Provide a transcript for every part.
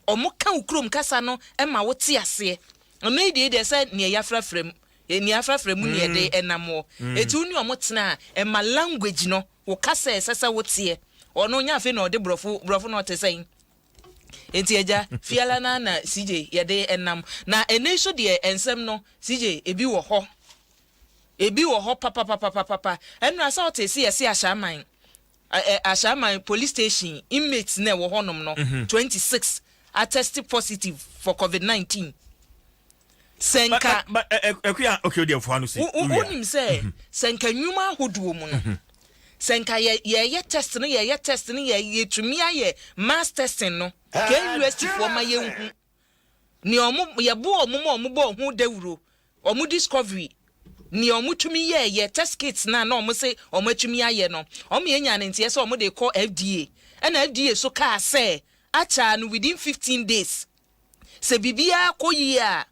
Ɔmo ka wo kurom kasa no ma wo te aseɛ. Ɔno yi deɛ deɛ sɛ neɛ yafrafra mu, neɛ afrafra mu ne yɛde ɛnam wɔ. Eti wo ne ɔmo tena a, ɛma language no, wo kasa a ɛsɛ sɛ wo teɛ. Ɔno nyɛ afei na ɔde brɔfo, brɔfo no ɔte sɛn? Enti agya, fiala no ara na CJ yɛde ɛnam. Na ɛnɛ yi so deɛ nsɛm no, CJ, ebi wɔ hɔ. Ebi wɔ hɔ papapapapapa. Ɛnora sɛ ɔte se yɛse Ahyɛaman, ɛ Ahyɛaman police station inmates na ɛwɔ hɔnom no, 26 atest positive for covid 19. Sɛ nka. But ɛkuya okay deɛ fo ano si. Wonim sɛ sɛ nka nnwuma ahodoɔ mu no, sɛ nka yɛ yɛyɛ test no, yɛyɛ test no, yɛ yɛtumi ayɛ mass testing no, KNUST foɔ ma yɛnhu nea ɔmo yɛbo ɔmo ma ɔmo bɔ ɔho dawuro, ɔmo discovery nea ɔmo tumi yɛɛyɛ test kits na ɔmo se ɔmo atumi ayɛ no, ɔmo yɛ nya ne nteɛ sɛ ɔmo de kɔ FDA, ɛna FDA so kaa sɛ akyɛ no within 15 days, sɛ biribiara kɔ yie a,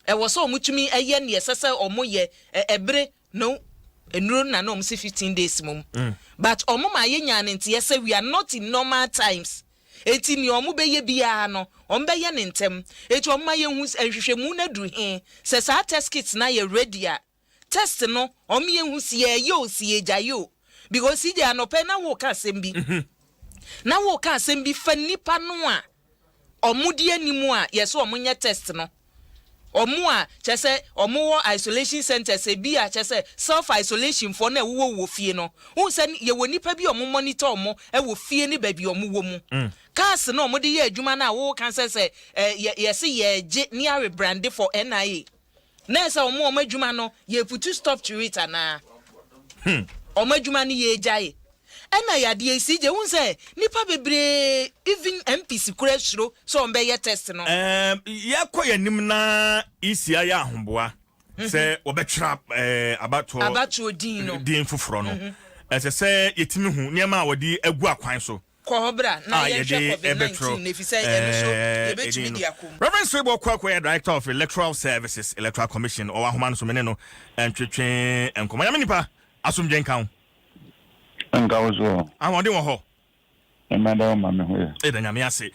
ɛwɔ sɛ ɔmo tumi ɛyɛ nea ɛsɛ sɛ ɔmo yɛ. Ɛbere no nnuro na ɔmo si 15 days mom, but ɔmo ma yɛ nya ne nteɛ sɛ we are not in normal times, eti nea ɔmo bɛyɛ biara no, ɔmo bɛyɛ ne ntɛm. Eti ɔmo ma yɛ hu nhwehwɛmu na duru he sɛ saa test kits na yɛ ready a, test no ɔmo yɛ hu si yɛ yɛ o, si yɛ gya yɛ o, because si gya anɔpɛ na wɔ ka asɛm bi na wɔ ka asɛm bi fa nipa no a ɔmo di anim a yɛsɛ ɔmo nyɛ test no, ɔmo a kyɛ sɛ ɔmo wɔ isolation centers, ebi a kyɛ sɛ self isolation foɔ na ɛwowɔ wɔ fie no. Wohu sɛ yɛwɔ nipa bi a ɔmo monitor ɔmo ɛwɔ fie ne baabi ɔmo wɔ mu. Cars na ɔmo de yɛ adwuma no a wɔka sɛ ɛɛ yɛ yɛsi yɛgye ne arebrand for NIA na ɛsɛ ɔmo adwuma no yɛ put stop to it anaa ɔmo adwuma no yɛ gyae. Ɛna yadeɛ esi gye wohu sɛ nipa bebree, even MPs kura suro sɛ ɔmo bɛyɛ test no. Yɛkɔ yɛn anim na ECI yɛ ahoboa sɛ wɔbɛtwerɛ abatoɔ abatoɔ din no din foforɔ no, ɛsɛ sɛ yɛtumi hu nneɛma a wɔde agu akwan so kɔ hɔ bra na a yɛhwɛ yɛde COVID ɛbɛtwerɛ 19 na efi sɛ ɛno so yɛbɛtumi ɛdin no. De akɔ mu. Reverend Serebour Quaicoe yɛ Director of Electoral Services, Electoral Commission. Ɔwɔ ahoma no so, mene no ntwetwe nkɔmmɔ. Nyame nipa, asomdwe nka wo. Nka wo so. Ahoɔden wɔ hɔ? Ɛmɛda wo ma me ho yɛ. Ɛda Nyame ase.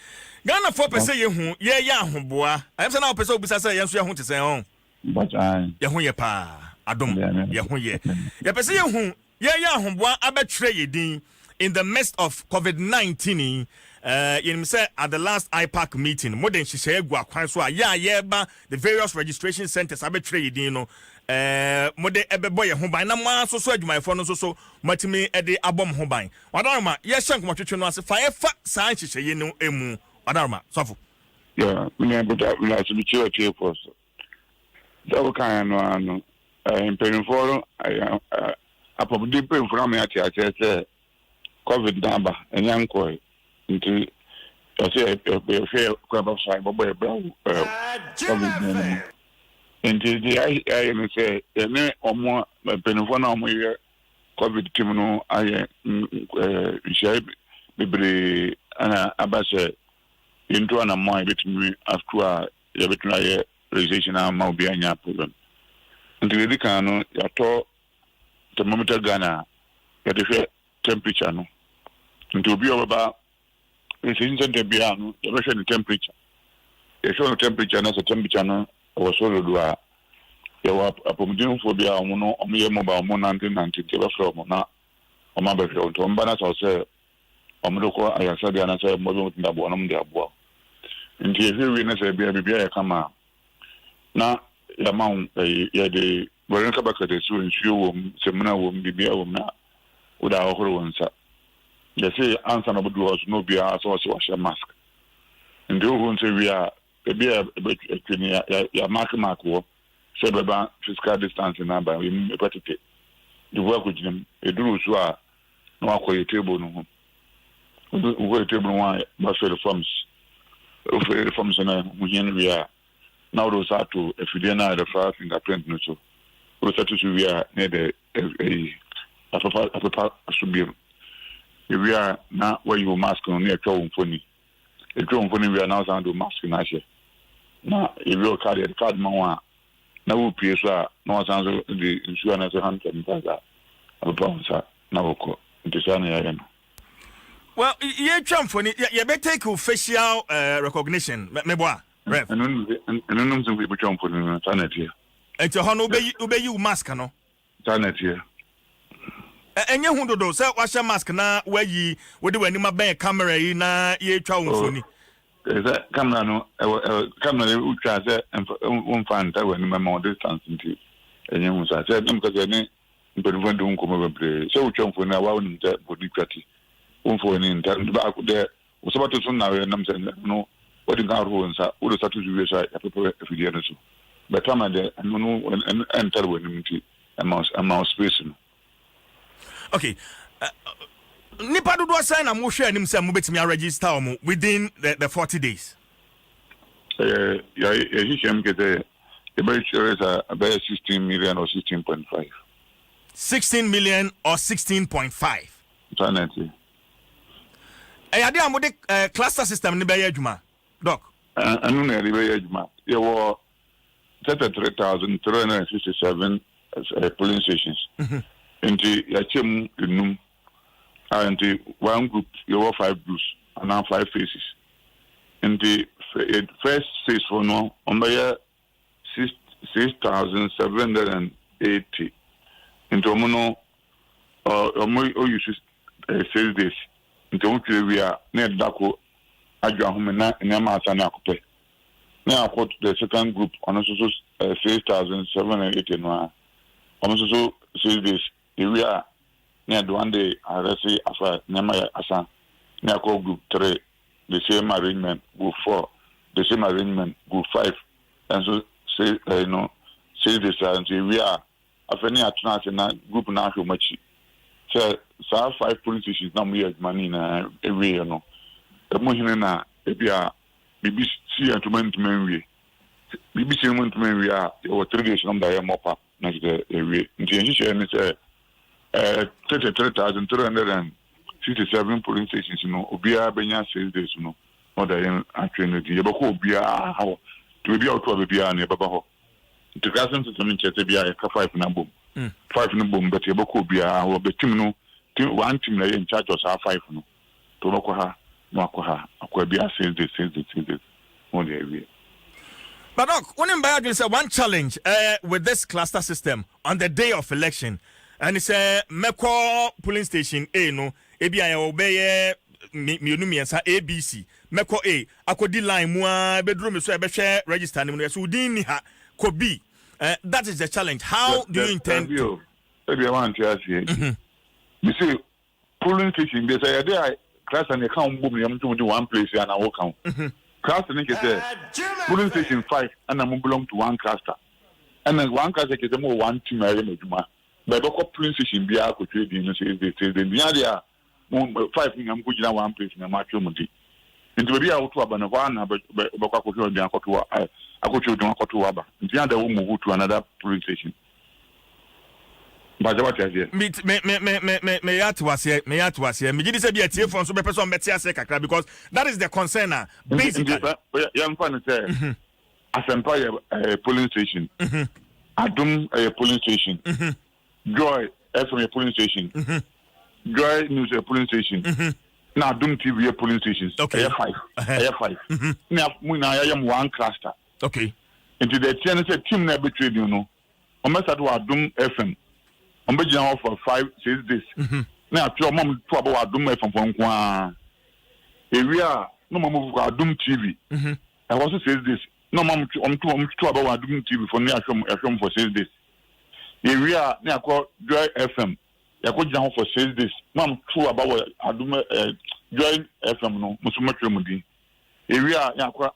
Ghanafoɔ pɛ sɛ yɛhu yɛyɛ ahoboa ɛyɛ sɛ na wopɛ sɛ wobisa sɛ yɛn nso yɛho te sɛ ɔn Bɔkyan. Yɛho yɛ paa, adom. Yeah. Yɛho yɛ. Yɛpɛ sɛ yɛhu yɛyɛ ahoboa abɛtwerɛ yɛ din in the midst of COVID-19 yi. Yɛnim sɛ at the last IPAC meeting, mode nhyehyɛeɛ agu akwan so a yɛ a yɛreba the various registration centers abɛtwerɛ yɛ din no, mode ɛbɛbɔ yɛn ho ban na mo nso so adwumayɛfoɔ no nso so moatumi de abɔ mo ho ban. Wadaroma, yɛhyɛ nkɔmmɔtwetwe no ase fa yɛfa saa nhyehyɛeɛ no mu. Wadaroma sɔfo. Yeah, me nua Peter, me ase bi kyerɛ tiefoɔ so. Sɛ wokaeɛ no ara no, mpanimfoɔ no, apɔmuden mpanimfoɔ no ama yɛate aseɛ sɛ COVID no aba, ɛnyɛ nkɔe. Nti, ɛsɛ yɛhwɛ kwan bɛfa so a yɛbɛbɔ yɛ bra wɔ COVID no mu. Nti, deɛ yɛayɛ no sɛ yɛne ɔmo mpanimfoɔ no a wɔyɛ COVID team no ayɛ nhyiaeɛ bebree, ɛna aba sɛ yɛntu anammɔ a yɛbɛtumi ato a yɛbɛtumi ayɛ registration ama obi anya problem. Nti deɛ ɛdi kan no, yɛatɔ thermometer gun a yɛde hwɛ temperature no. Nti obi a ɔbɛba registration center biara no, yɛbɛhwɛ ne temperature. Yɛhwɛ no temperature na sɛ temperature no ɛwɔ soro dodo a, yɛwɔ apɔmudenfoɔ bi a ɔmo no ɔmo yɛ mobile, ɔmo nante nante, nti yɛbɛfrɛ ɔmo na ɔmo abɛhwɛ wo. Nti ɔmo ba na sɛ ɔsɛ ɔmo de kɔ ayaresabea anaasɛ mmoa bi a ɔmo aboa na ɔmo de aboa wo. Nti yɛhwɛ wie na sɛ bia biribi ayɛ kama a, na yɛama wo ɛyi, yɛde Veronica bucket esi hɔ, nsuo wɔ mu, samina wɔ mu, biribiara wɔ mu na wode ahohoro wo nsa. Yɛse ansa na ɔbɛduru hɔ so na obiara sɛ ɔsɛ wahyɛ mask. Nti wohoro nsa wie a, baabi a ɛbɛtwe no yɛamark mark wɔ sɛ ɛbɛba physical distance no aba yɛmu nipa tete. Nti wo akɔgyina mu, ɛduru so a na wakɔ yɛ table no ho. Wokɔ yɛ table no ho a, bɛfill forms. Wofill forms no ho hia no wie a, na wode wo nsa ato afidie no a yɛde fa fingerprint no so. Wode nsa to so wie a, na yɛde ɛyi apepa apepa so biom. Ewie a, na wayi wo mask no na yɛtwa wo mfoni. Yɛtwa wo mfoni wie a, na wasan de wo mask no ahyɛ. Na yɛwie wo card, yɛde card ma wo a, na wopie so a, na wasan so de nsuo anaasɛ hand sanitizer apepa wo nsa na wɔkɔ. Nti saa na yɛayɛ no. Well, yɛtwa mfoni, yɛbɛ take wo facial recognition, meboa, Rev. Ɛno nom sɛ yɛbɛtwa mfoni no, saa na ɛteɛ. Nti ɛhɔ no wobɛyi wo mask no. Saa na ɛteɛ. Ɛnyɛ hu dodo sɛ wahyɛ mask na wayi wode w'anim abɛn camera yi na yɛtwa wo mfoni? Sɛ camera no ɛwɔ camera no wotwa sɛ womfa nta w'anim ɛma wo distance, nti ɛnyɛ hu saa. Sɛ nam kasa ne mpanimfoɔ de wo nkɔmmɔ bebree sɛ wotwa mfoni a, wa wonim sɛ mfoni twa ti womfa w'ani nta baako deɛ wo sɛ bɛto so na nam sɛ no wode nka ahorow nsa wode sa to so wie so a, yɛapepɛ afidie no so bɛ camera deɛ, ɛno no ɛntare w'anim, nti ɛma wo space no. Okay, nipa dodoɔ sɛn na mohwɛ anim sɛ mobɛtumi aregister wɔn within the 40 days? Yɛhyehyɛ mu kɛ sɛ yɛbɛkyerɛ sɛ ɛbɛyɛ 16 million or 16.5. 16 million or 16.5. Saa na ɛte. Ɛyɛ adeɛ a mode cluster system ne bɛyɛ adwuma, Doc? Ɛno na yɛde bɛyɛ adwuma. Yɛwɔ 33,367 polling stations, nti yɛakyɛ mu enum a, nti one group, yɛwɔ five groups anaa five phases. Nti first phase fo no, wɔn bɛyɛ 6,780, nti wɔn no wɔn oyi so 6 days, nti wɔn twerɛ wie a, na yɛde dako adwo ahome na nneɛma asa ne akɔpɛ na yɛakɔ the second group. Ɔno nso so 6,780 no a, ɔno nso so 6 days. Ewie a, na yɛde one day arɛse afa nneɛma yɛ asa na yɛakɔ group three, the same arrangement, group four, the same arrangement, group five nso se ɛɛ no 6 days a. Nti ewie a, afei ne yɛatena ase na group no ahwɛ wɔn akyi sɛ saa five polling stations na wɔyɛ adwuma no nyinaa ewie no, ɛmu hene na ebi a biribi si yɛ ntoma ntoma nwie, biribi si mu ntoma nwie a, yɛwɔ 3 days na wɔde ayɛ mop up na kyerɛ sɛ ewie. Nti yɛn nhyehyɛ ne sɛ 33,367 polling stations no, obiara bɛnya 6 days no na ɔde ayɛ atwere no di. Yɛbɛkɔ obiara hɔ, nti baabi a woto a baabiara no yɛbɛba hɔ. Nti cluster system nkyerɛ sɛ bia yɛka five na bom, five no bom, but yɛbɛkɔ obiara hɔ bɛ team no team, one team na ɛyɛ in charge of saa five no, nti wɔbɛkɔ ha na wakɔ ha akɔ bi a 6 days, 6 days, 6 days na ɔde awie. But Doc, wo ne mbɛyɛ adwene sɛ one challenge with this cluster system on the day of election ɛne sɛ mɛkɔ polling station A no, ebi a yɛwɔ bɛyɛ mmienu mmiɛnsa ABC, mɛkɔ A akɔdi line mu a, bɛduru mi so a, ɛbɛhwɛ register no mu no, yɛsɛ wodin ni ha, kɔ B. That is the challenge. How do you intend to? Ebi a wante aseɛ, mese polling station bi sɛ yɛde a cluster ne ka wo bom ne yɛm di one place a na woka wo cluster ne kyɛ sɛ polling station five ɛna mo belong to one cluster, ɛna one cluster kyɛ sɛ mo wɔ one team a ɛyɛ mo adwuma bɛɛ bɛkɔ polling station biara akɔtwerɛ din no 6 days, 6 days. Nyɛ adeɛ a mo five nyinaa mo kɔ gyina one place na mo atwerɛ mo di. Nti baabi a woto aba no hɔ a na bɛkɔ akɔhwɛ ɔdin akɔto akɔtwerɛ din akɔto aba. Nti nyɛ adeɛ wo move to another polling station. Mpakyɛ, wate aseɛ? Me me me me me me me yɛ ate waseɛ, me yɛ ate waseɛ. Me gye di sɛ bi atiefoɔ nso bɛpɛ sɛ ɔmo bɛte aseɛ kakra, because that is the concern na basically. Nti yɛmfa no sɛ Asɛmpa yɛ polling station, Adom ɛyɛ polling station, Joy FM yɛ polling station, Joy News yɛ polling station, na Adom TV yɛ polling station. Ɛyɛ five, ɛyɛ five na mo nyinaa yɛyɛ mo one cluster. Nti deɛ ɛteɛ no sɛ team na ɛbɛtwerɛ din no, wɔn bɛ wɔ Adom FM, wɔn bɛ gyina hɔ for 5, 6 days na atwerɛ wɔn a wɔn to aba wɔ Adom FM fɔ nko ara. Ewie a, na wɔn move kɔ Adom TV, ɛhɔ so 6 days, na wɔn a wɔn to wɔn to aba wɔ Adom TV fɔ no, yɛahwɛ wɔn, yɛahwɛ wɔn for 6 days. Ewie a, na yɛakɔ Joy FM, yɛakɔ gyina hɔ for 6 days. Mo a mo to aba wɔ Adom Joy FM no, mo nso mo atwerɛ mo din. Ewie a, yɛakɔ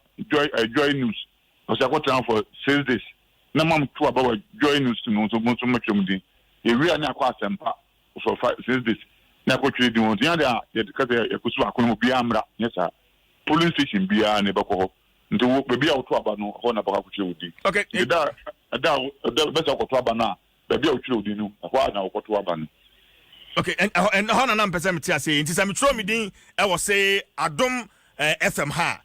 Joy News, ɔsɛ akɔ tena for 6 days, na mo a mo to aba wɔ Joy News no nso, mo nso mo atwerɛ mo din. Ewie a, na yɛakɔ Asɛmpa for 5, 6 days na yɛakɔ twerɛ din wɔn. Nti yɛn de a yɛde kasa yɛkɔ so baako no, obiara mmra nyɛ saa. Polling station biara na yɛbɛkɔ hɔ, nti wo baabi a woto aba no, hɔ na bɛkɔ akɔtwerɛ wo din. Nti da da da bɛsɛ akɔto aba no a, baabi a wotwerɛ wo din no, ɛhɔ a na wokɔto aba no. Okay, ɛhɔ na na mpɛ sɛ mete aseɛ. Nti sɛ metwerɛ me din ɛwɔ se Adom FM ha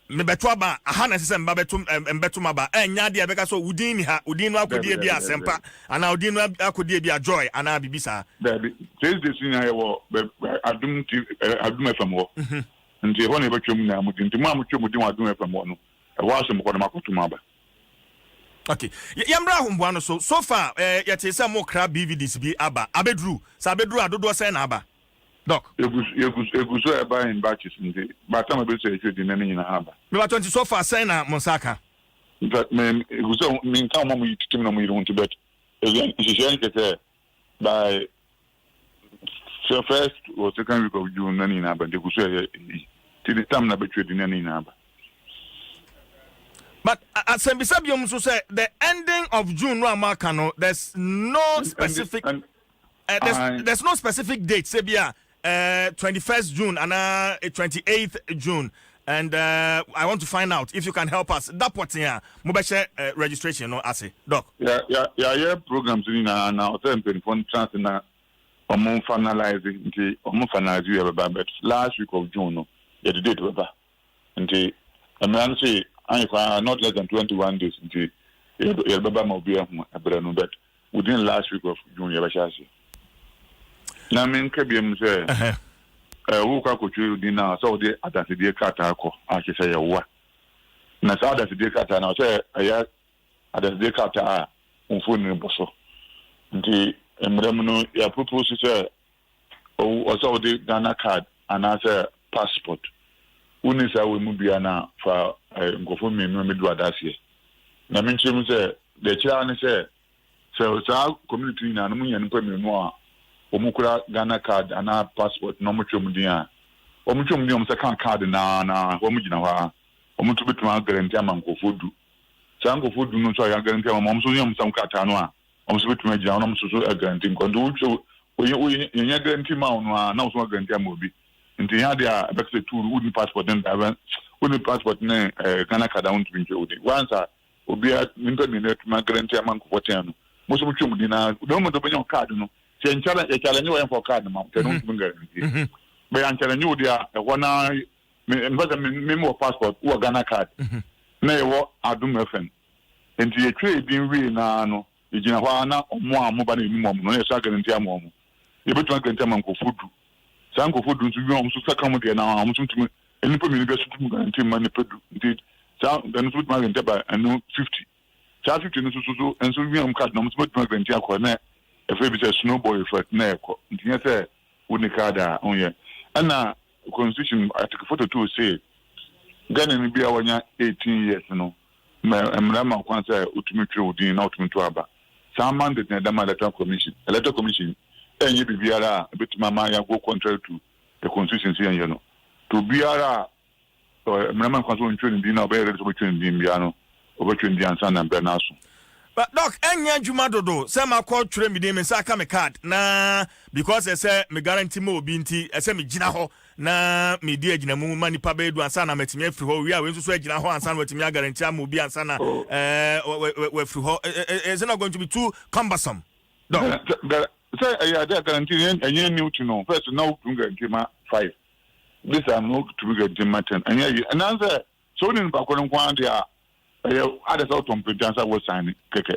a, Mebɛto aba a, aha na ɛsɛ sɛ meba bɛto mbɛto m'aba. Ɛnyɛ adeɛ a ɛbɛka sɛ wo din ni ha, wo din no akɔdi Dabi, ebi a dabi, dabi, Asɛmpa dabi. anaa wo din no akɔdi ebi a Joy anaa biribi saa. Dabi. Thursdays nyinaa yɛwɔ bɛ bɛ Adom TV ɛ Adom FM hɔ. Nti ɛhɔ na yɛbɛtwerɛ mo nyinaa mo din. Nti mo a motwerɛ mo din wɔ Adom FM hɔ no, ɛhɔ ara so mokɔ na moakɔto mo aba. Okay. Yɛmmra ahomboa no so. So far, eh, yɛtee sɛ mokra BVDs bi aba. Abɛduru? Sɛ abɛduru a, dodoɔ sɛn na aba? Doc. Egu so, egu egu so ɛba in batches nti by the time ɛbɛdu sɛ yɛtwerɛ din na ne nyinaa aba. Mebatɔ nti so far sɛn na mo nsa aka? In fact, me egu sɛ menka wɔn a wɔyi titim na wɔyere ho nti but ɛyɛ nhyehyɛɛ no kyerɛ sɛ by sɛ first or second week of June na ne nyinaa aba nti egu so ɛyɛ eyi nti the time na bɛtwerɛ din na ne nyinaa aba. But asɛmbisa biom nso sɛ the ending of June no a moaka no there's no specific. And, Uh, there's, Aye. there's no specific date. Sɛ bi a 21st June and 28th June. And I want to find out if you can help us. That part here, mobɛhyɛ registration no ase. Doc. Yɛayɛ programs no nyinaa na ɔsɛ mpanyinfoɔ no tena ase na ɔmo finalize, nti ɔmo finalize wie bɛba, but last week of June no yɛde date bɛba. Nti mmara no se ayɛ koraa not less than 21 days, nti yɛde bɛba ma obi ahu ɛberɛ no, but within last week of June yɛbɛhyɛ ase. Na menka biam sɛ wokɔ akɔtwerɛ din no a, sɛ wode adansedie krataa kɔ a kyerɛ sɛ yɛwoa na saa adansedie krataa no sɛ ɛyɛ adansedie krataa a wo mfoni bɔ so. Nti mmerɛ mu no yɛapropose sɛ ɔsɛ wode Ghana Card anaasɛ passport. Wonni saa wɔ mu bia no a, fa nkurɔfoɔ mmienu a mɛdu adaseɛ. Na menkyerɛ mu sɛ deɛ kyerɛ ara ne sɛ sɛ saa community nyinaa no munya nnipa mmienu a wɔn kura Ghana Card anaa passport na wɔn twɛ mu din a, wɔn twɛ mu din a wɔn sɛ kan card naa wɔn gyina hɔ a, wɔn nso bɛtumi aguarantee ama nkurɔfoɔ 10. Saa nkurɔfoɔ 10 no nso a yɛaguarantee ama wɔn nso yɛn nsɛm krataa no a, wɔn nso bɛtumi agyina hɔ na wɔn nso so aguarantee nkɔ. Nti wotwe wɔyɛ wɔyɛ yɛnyɛ guarantee ma wɔn a, na wɔn nso aguarantee ama obi. Nti yɛn adeɛ a ɛbɛka sɛ tu wonni passport ne driver, wonni passport ne Ghana Card a, wontumi ntwa wo din. Once a obiara nipa mmienu atumi aguarantee ama nkurɔfoɔ 10 no, mo nso motwe mu din na the moment wobɛnya wo card no, sɛ yɛn yɛ challenge wɔ yɛmfa wo card ma wo nti ɛno wontumi guarantee. Bɛyɛ anchallenge wo deɛ a, ɛhɔ naa me mfa sɛ me me wɔ passport, wɔ Ghana Card na yɛwɔ Adom FM, nti yɛtwerɛ yɛ din wie naa no, yɛgyina hɔ a na ɔmo a ɔmo ba no yɛnim ɔmo no na yɛsɔ aguarantee ama ɔmo. Yɛbɛtumi aguarantee ama nkurɔfoɔ 10. Saa nkurɔfoɔ 10 nso wie, ɔmo nso sɛ ka mo deɛ na ɔmo nso ntumi nnipa mmienu bi so tumi guarantee ma nnipa 10, nti saa ɛno nso bɛtumi aguarantee aba ɛno 50. Saa 50 no nso so so nso wie ɔmo card na ɔmo nso bɛtumi aguarantee akɔ na ɛfɛ bi sɛ snowball effect na ɛkɔ. Nti nyɛ sɛ wonni card a ɔnyɛ. Ɛna constitution article 42 say Ghana ni bi a wanya 18 years no, mmara ma kwan sɛ wotumi twerɛ wo din na wotumi to aba. Saa mandate na ɛda ma Electoral Commission. Electoral Commission ɛnyɛ biribiara a ɛbɛtumi ama yɛago contrary to the constitution sɛ yɛnyɛ no. To obiara a mmara ma kwan sɛ ɔntwerɛ ne din na ɔbɛyɛ ready sɛ ɔbɛtwerɛ ne din biara no, ɔbɛtwerɛ ne din ansa na berɛ no aso. But Doc, ɛnyɛ adwuma dodo sɛ makɔ twerɛ me din, me nsa aka me card na because ɛsɛ me guarantee ma obi nti ɛsɛ me gyina hɔ na medi agyinamu ma nipa bɛyɛ 10 ansa na matumi afiri hɔ. Wie a, wei nso so agyina hɔ ansa na watumi aguarantee ama obi ansa na wafiri hɔ. Is it not going to be too cumbersome, Doc? Sɛ ɛyɛ ade a guarantee ɛnyɛ new to no. First na wotumi guarantee ma five, this time no wotumi guarantee ma 10. Ɛnyɛ yi ɛnan sɛ wone nipa koro nko ara deɛ a, ɛyɛ ada sɛ wotɔn penti ansa wɔsan ne kɛkɛ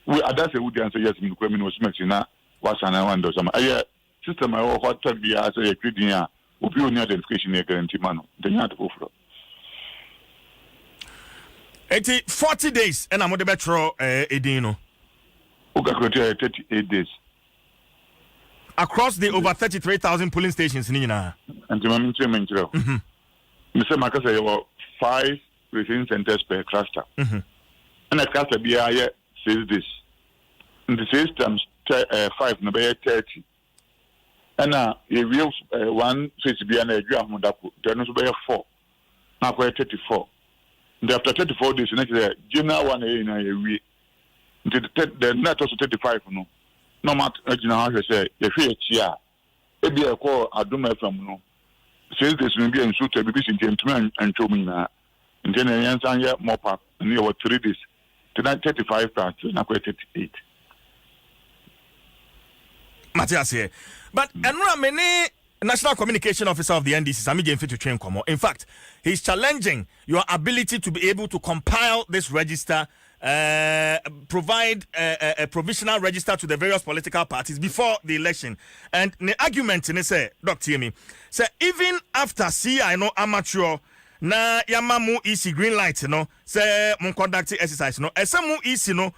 wo ada sɛ wodi ansa yes mi nukura mi na wɔsi mɛkyi na wasan na wandɔ sama. Ɛyɛ system a ɛwɔ hɔ tam biara sɛ yɛtwe din a, obi a onni identification yɛ guarantee ma no, nti ɛnyɛ ade foforɔ. Eti 40 days ɛna mode bɛtwerɛ edin no? Wo calculate, ɛyɛ 38 days. Across the over 33,000 polling stations ni nyinaa? Nti ma menkyerɛ me nkyerɛ wo mesɛ maka sɛ yɛwɔ five registration centers per cluster, ɛna cluster biara yɛ 6 days, nti six times five no bɛyɛ 30. Ɛna yɛwie one phase biara na yɛdwe ahoda ko, nti ɛno nso bɛyɛ four na akɔyɛ 34. Nti after 34 days na kyerɛ general one ɛyɛ nyinaa yɛwie. Nti the na ɛtɔ so 35 no na ɔmo agyina hɔ ahwɛ sɛ yɛhwɛ yɛkyi a, ebi a ɛkɔɔ Adom FM no, 6 days no bi a nsuo tɔ biribi si nti ntumi antwa mu nyinaa, nti ɛna yɛn nsan yɛ mop up. Ɛno yɛwɔ 3 days, nti na 35 plus 3 na akɔyɛ 38. Mate aseɛ, but ɛno a me ne National Communication Officer of the NDC, Sammy Gyamfi twetwe nkɔmmɔ. In fact, he's challenging your ability to be able to compile this register, provide a provisional register to the various political parties before the election. And the argument ne sɛ, Doc tie me, sɛ even after CI no amateur na yama mu EC green light no sɛ mo conduct exercise no, ɛsɛ mo EC no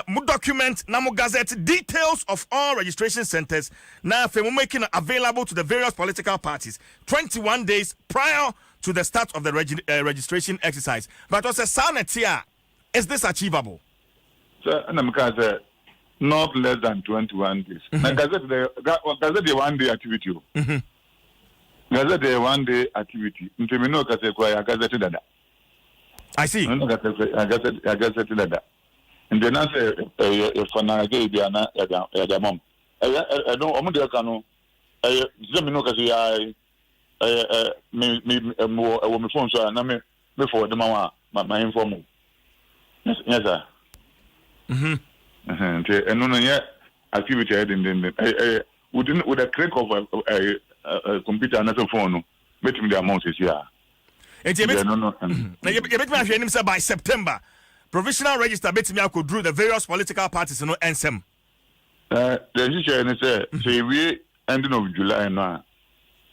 mo document na mo gazette details of all registration centers na afei mo making available to the various political parties 21 days prior to the start of the registration exercise. But ɔsɛ saa na ɛte a, is this achievable? Sɛ ɛna meka sɛ not less than 21 days. Na gazette de, gazette yɛ one day activity o. Gazette yɛ one day activity. Nti mi n'o kasa kura yɛ gazette dada. I see. Mi n'o kasa kura yɛ gazette, yɛ gazette dada. Nti na sɛ ɛyɛ yɛ finalize yi bi a na yɛde ama mo. Ɛyɛ ɛno ɔmo deɛ ka no ɛyɛ sɛ mi n'o kasa yɛ ɛyɛ ɛ mi mi mi wɔ ɛwɔ mi phone so a na mi forward ma wɔn a ma inform o. Nyɛ saa. Nti ɛno no nyɛ activity a ɛyɛ dendenden. Ɛyɛ within with a click of a a computer anaasɛ phone no mɛtumi de ama wo sisi a. Nti yɛbɛtumi ahwɛ anim sɛ by September provisional register bɛtumi akɔduru the various political parties no nsɛm? Deɛ nhyehyɛeɛ ne sɛ yɛwie ending of July no a,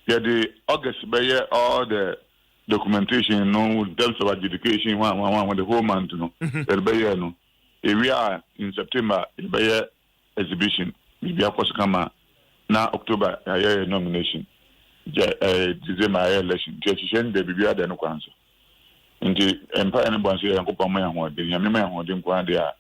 yɛde August bɛyɛ all the documentation no in terms of adjudication hwan hwan hwan, the whole month no yɛde bɛyɛ no. Ewie a, in September yɛbɛyɛ exhibition, biribi akɔ so kama, na October yɛayɛ yɛ nomination, gya December yɛayɛ election. Nti ahyehyɛ no deɛ, biribi ada no kwan so. Nti mpaeɛ no bɔ nso yɛ Nyankopɔn ma yɛn ahoɔden, Nyame ma yɛn ahoɔden nko ara deɛ a,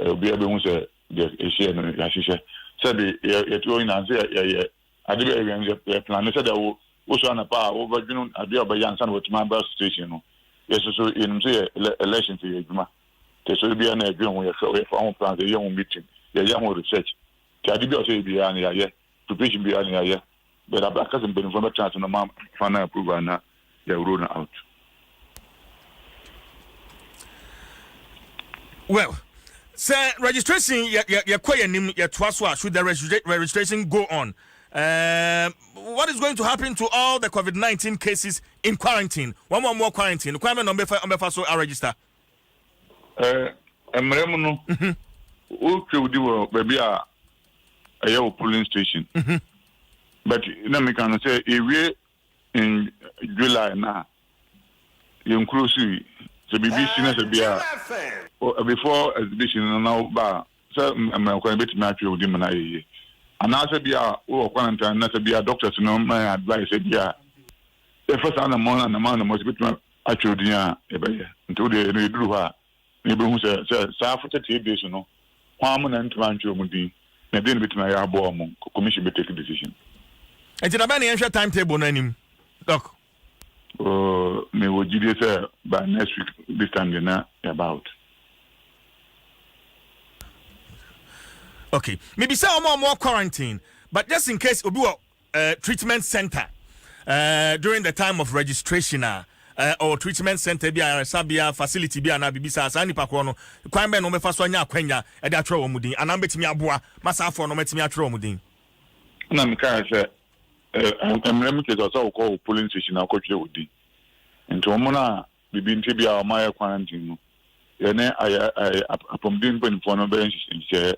obiara bɛhu sɛ deɛ ɛhyɛ no yɛahyehyɛ. Sɛbi yɛte hɔ nyinaa nso yɛyɛ ade bi a yɛyɛ yɛ plan sɛdeɛ wo wosɔ anapa a wobɛdwene adeɛ a wobɛyɛ ansa na watumi aba station no. Yɛso so yɛnim sɛ yɛ election sɛ yɛ adwuma, nti sɛ biara na yɛdwene ho, yɛhwɛ, yɛfa ho plan, yɛyɛ ho meeting, yɛyɛ ho research. Nti ade bi a ɔsɛ yɛ biara no yɛayɛ preparation biara no yɛayɛ, but abɛ akasɛ mpanimfoɔ bɛtena ase no ma final approval na yɛ roll no out. Well, sɛ registration yɛkɔ yɛn anim, yɛtoa so a, should the registration go on, what is going to happen to all the COVID-19 cases in quarantine? Wɔn a wɔwɔ quarantine kwan bɛ na wɔbɛfa so aregister? Mmerɛ mu no, wotwa wo di wɔ baabi a ɛyɛ wɔ polling station. But na meka no sɛ yɛwie in July na yɛn kuro so yi, sɛ biribi si na sɛ bia before exhibition no na ba sɛ mmerɛ kwan bɛtumi atwerɛ wo di ma no ayɛ yie, anaasɛ bia wowɔ quarantine na sɛ bia doctors no ma yɛ advice sɛ bia yɛfa saa anamɔ sɛ bɛtumi atwerɛ din a yɛbɛyɛ. Nti wode ɛno yɛduru hɔ a na yɛbɛhu sɛ saa for 38 days no hwan mo na ntumi antwerɛ mu din na ɛdeɛ no bɛtumi ayɛ aboa mo, commission bɛ take decision. Nti na bɛn na yɛnhwɛ timetable no anim, Doc? Mewɔ gyidie sɛ by next week this time deɛ na yɛaba out. Okay, mebisa wɔn a wɔwɔ quarantine, but just in case obi wɔ treatment center during the time of registration a ɔwɔ treatment center bi, ayaresabea facility bi anaa biribi saa, saa nipa korɔ no kwan bɛn na wɔbɛfa so anya akwanya ɛde atwerɛ wɔn din, anaa bɛtumi aboa ma saa afɔ no wɔbɛtumi atwerɛ wɔn din? Na mekaa sɛ mmerɛ mu kyerɛ sɛ wokɔ wɔ polling station na wokɔtwerɛ wo din. Nti wɔn no a biribi nti bi a wɔn ayɛ quarantine no, yɛne ayɛ apɔmuden mpanimfoɔ no bɛyɛ nhyehyɛeɛ.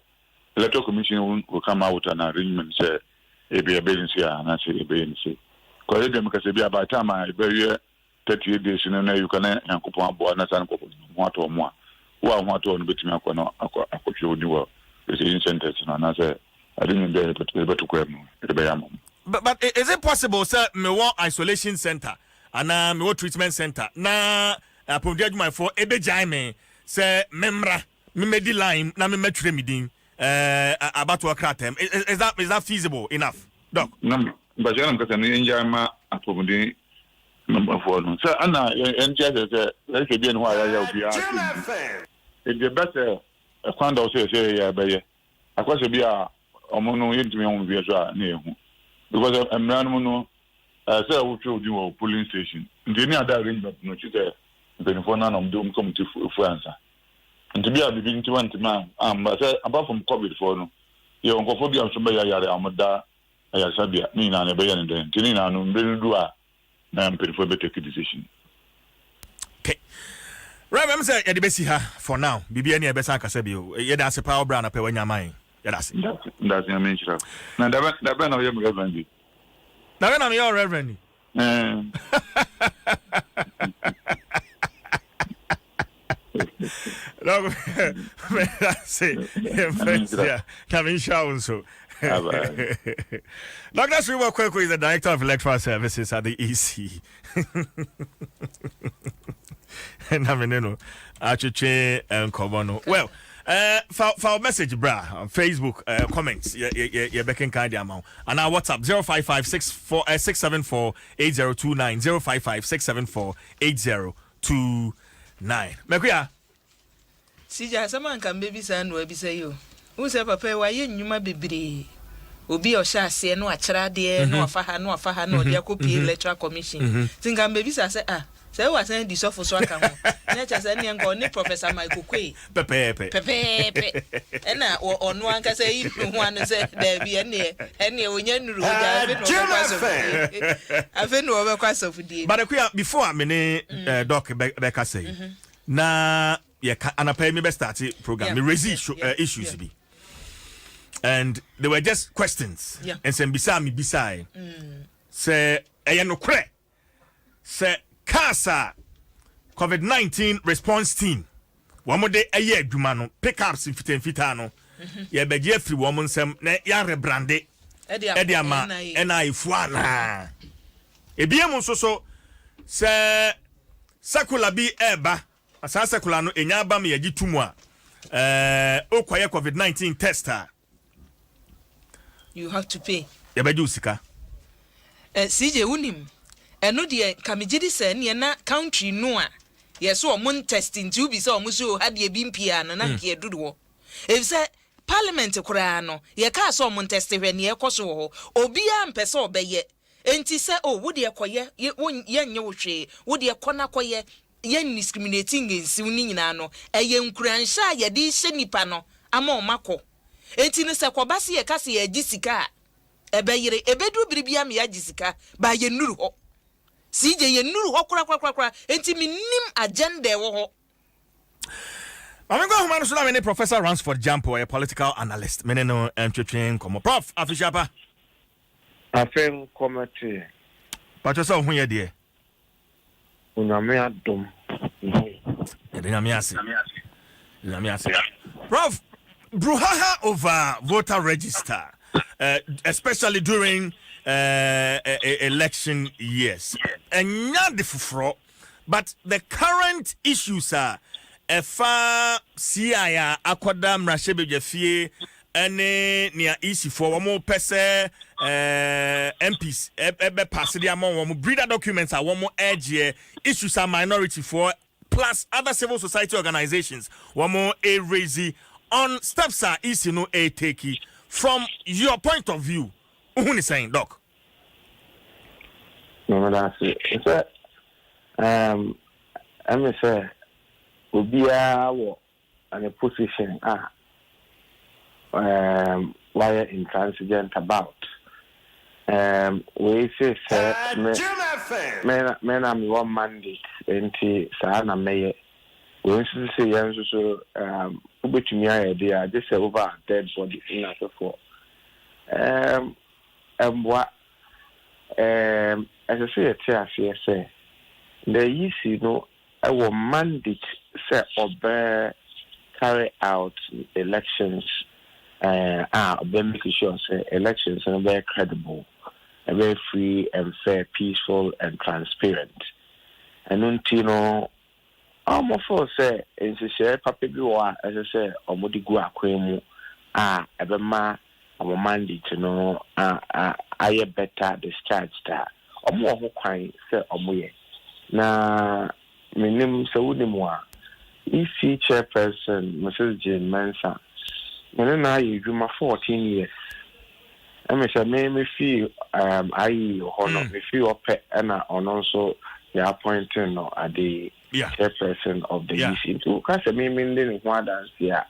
Electoral Commission will come out with an arrangement sɛ ebi ɛbɛyɛ ne se a anaasɛ ɛbɛyɛ ne se kɔyɛ deɛ mekasa bi a by time a ɛbɛyɛ 38 days no na yɛka na Nyankopɔn aboa na saa nkɔfo ho atɔ ɔmo a wo a ho atɔ no bɛtumi akɔ no akɔ akɔtwerɛ wo din wɔ registration centers no anaasɛ arrangement bi a yɛbɛto kɔ mu yɛde bɛyɛ ama mo. But is it possible sɛ mewɔ isolation center anaa mewɔ treatment center na apɔmuden adwumayɛfoɔ ebegyae me sɛ memmra memmɛdi line na memmɛtwerɛ me din abatoɔ krataa mu? Is that feasible enough, Doc? Na mpakyɛ na mkasa no, yɛngyae ma apɔmuden mmafoɔ no sɛ ana yɛnte asɛ sɛ yɛhwɛ bi ne hɔ a yɛayɛ obiara sɛ nti ɛbɛ sɛ ɛkwan da wo sɛ yɛsɛ yɛyɛ bɛyɛ akɔsɛ bi a ɔmo no yɛntumi ɔmo bi so a ne yɛhu, because mmara no mu no sɛ wotwerɛ wo din wɔ polling station. Nti ɛni ada arrangement no kyi sɛ mpanyinfoɔ no anam de ɔmo kɔmiti fu ansa. Nti bi a biribi nti wɔntumi amba sɛ apart from COVID foɔ no, yɛ nkɔfoɔ bi a nso bɛyɛ yare a ɔmo da. Ayaresabea, ne nyinaa no yɛbɛyɛ no dɛn? Nti ne nyinaa no mmerɛ no du a na mpanimfoɔ bɛ take decision. Okay. Rev, ɛm sɛ yɛde bɛsi ha for now. Biribi ani a yɛbɛsan akasa bio. Yɛda ase paa ɔbrɛ anɔpɛ wanya ama yɛn. Yɛda ase. Ndase Nyame nhyira. Na dabɛn dabɛn na ɔyɛ me reverend bi. Dabɛn na meyɛ reverend ni. Meda ase. Nyame nhyira wo nso. Dr. Sriwa Kweku is the Director of Electoral Services at the EC. Na me ne no atwetwe nkɔmmɔ no. Well, fa message bra on Facebook comments yɛbɛkenkan de ama wo anaa WhatsApp 055 64 674 8029, 055 674 8029. Makuya. Sigya, asɛm a nka mbɛbisa no abisa yi o. Wohu sɛ papa yi wayɛ nnwuma bebree. Obi a ɔhyɛ aseɛ na wakyerɛ adeɛ na wafa ha na wafa ha na ɔde akɔpie Electoral Commission. Nti nka mbɛbisa sɛ, ah, sɛ wasan di sɔfo so aka ho na kyerɛ sɛ ɛneɛ nka ɔne Professor Mike Oquaye pɛpɛɛpɛ. Pɛpɛɛpɛ. Ɛna ɔno ankasa yi ne ho ano sɛ daabi, ɛneɛ ɔnya nnuru hɔ gya, afei na ɔbɛkɔ asɔfodie, afei na ɔbɛkɔ asɔfodie. But Akuya, before a me ne Doc bɛkasa yi na yɛka anapa yi me bɛ start program, me raise issues bi and they were just questions. Nsɛmbisa a mebisae sɛ ɛyɛ nokorɛ sɛ cars a COVID-19 response team wɔn de ɛyɛ adwuma no, pickups mfitamfitaa no, yɛbɛgye afiri wɔn nsam na yɛarebrand ɛde ama NIA foɔ anaa. Ebien mu nso so sɛ circular bi ɛɛba, saa circular no enya aba ma yɛgye to mu a, okɔyɛ COVID-19 test a, you have to pay. Yɛbɛgye wo sika. CJ, wonim ɛno deɛ nka megye di sɛ neɛ na country no a yɛsɛ ɔmo ntest nti wobi sɛ ɔmo so ha deɛ bi mpia no na nka yɛduru hɔ, ɛfisɛ parliament koraa no yɛkaa sɛ ɔmo ntest hwɛ neɛ ɛkɔ so wɔ hɔ. Obiara mpɛ sɛ ɔbɛyɛ, enti sɛ o wo deɛ kɔyɛ, yɛnyɛ wo hwee, wo deɛ kɔ na kɔyɛ, yɛn discriminate ngensiw ne nyinaa no, ɛyɛ nkuranhyɛ a yɛde hyɛ nipa no ama ɔmo akɔ. Enti no sɛ kɔba se yɛka sɛ yɛgye sika a, ɛbɛyere ɛbɛduru biribi ama yɛagye sika ba. Yɛnnuru hɔ, CJ, yɛnnuru hɔ korakorakorakora, enti mennim agenda ɛwɔ hɔ. Maame nkɔ ahoma no so na me ne Professor Ransford Gyampo, ɔyɛ political analyst, me ne no ntwetwe nkɔmmɔ. Prof, afehyia pa. Afei nkɔmɛte. Patwɛ sɛ wo ho yɛ deɛ? Onyame adom. Yɛde Nyame ase, Nyame ase. Prof, brouhaha over voter register, especially during election years, ɛnya de foforɔ, but the current issues a ɛfa CI a akɔda mmarahyɛbadwa fie ɛne nea EC foɔ wɔn pɛ sɛ MPs ɛbɛ pass de ama wɔn breeder documents a wɔn ɛgyeɛ, issues a minority foɔ plus other civil society organizations wɔn ɛraise on steps a EC no ɛtake, from your point of view, wohu ne sɛn, Doc? Mmeda ase sɛ ɛmi sɛ obiara wɔ ne position a wayɛ intransigent about wei sɛ me me na mewɔ mandate nti saa na mɛyɛ. Wei nso sɛ yɛn nso so wobɛtumi ayɛ de a gye sɛ over dead body nna asefoɔ mboa. Ɛsɛ sɛ yɛte aseɛ sɛ the EC no ɛwɔ mandate sɛ ɔbɛ carry out elections, a ɔbɛ make sure sɛ elections no bɛyɛ credible, ɛbɛyɛ free and fair, peaceful and transparent. Ɛno nti no ɔmo feel sɛ nhyehyɛe papa bi wɔ a ɛsɛ sɛ ɔmo de gu akwan mu a ɛbɛma ɔmo mandate no a ayɛ better discharged a, ɔmo wɔ ho kwan sɛ ɔmo yɛ. Na menim sɛ wonim a, EC chairperson Mrs Jean Mensa, mene na ayɛ adwuma 14 years. Ɛmi sɛ me mefii ayi hɔ no, mefii hɔ pɛ ɛna ɔno nso yɛ appointing no ade chairperson of the EC. Nti woka sɛ me mende ne ho adanse a,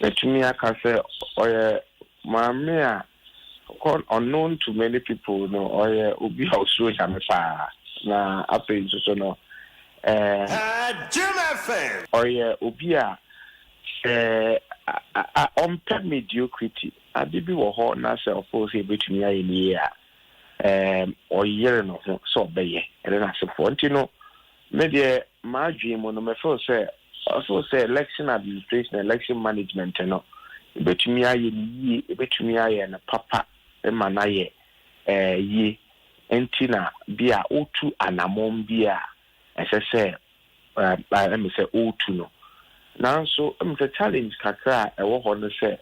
mɛtumi aka sɛ ɔyɛ maame a Unknown to many people no, ɔyɛ obi a osuro Nyame paa, na afei nso so no ɔyɛ obi a sɛ ɔmpɛ mediocrity. Ade bi wɔ hɔ na sɛ ɔfo sɛ ebetumi ayɛ ne yie a, ɔyere no ho sɛ ɔbɛyɛ ɛne n'asefoɔ. Nti no, me deɛ, m'adwene mu no, mefeel sɛ ɔfeel sɛ election administration, election management no, ebetumi ayɛ ne yie, ebetumi ayɛ no papa ma n'ayɛ yie. Nti na bi a otu anammɔn bi a ɛsɛ sɛ ɛmi sɛ otu no, nanso ɛmi sɛ challenge kakra a ɛwɔ hɔ no sɛ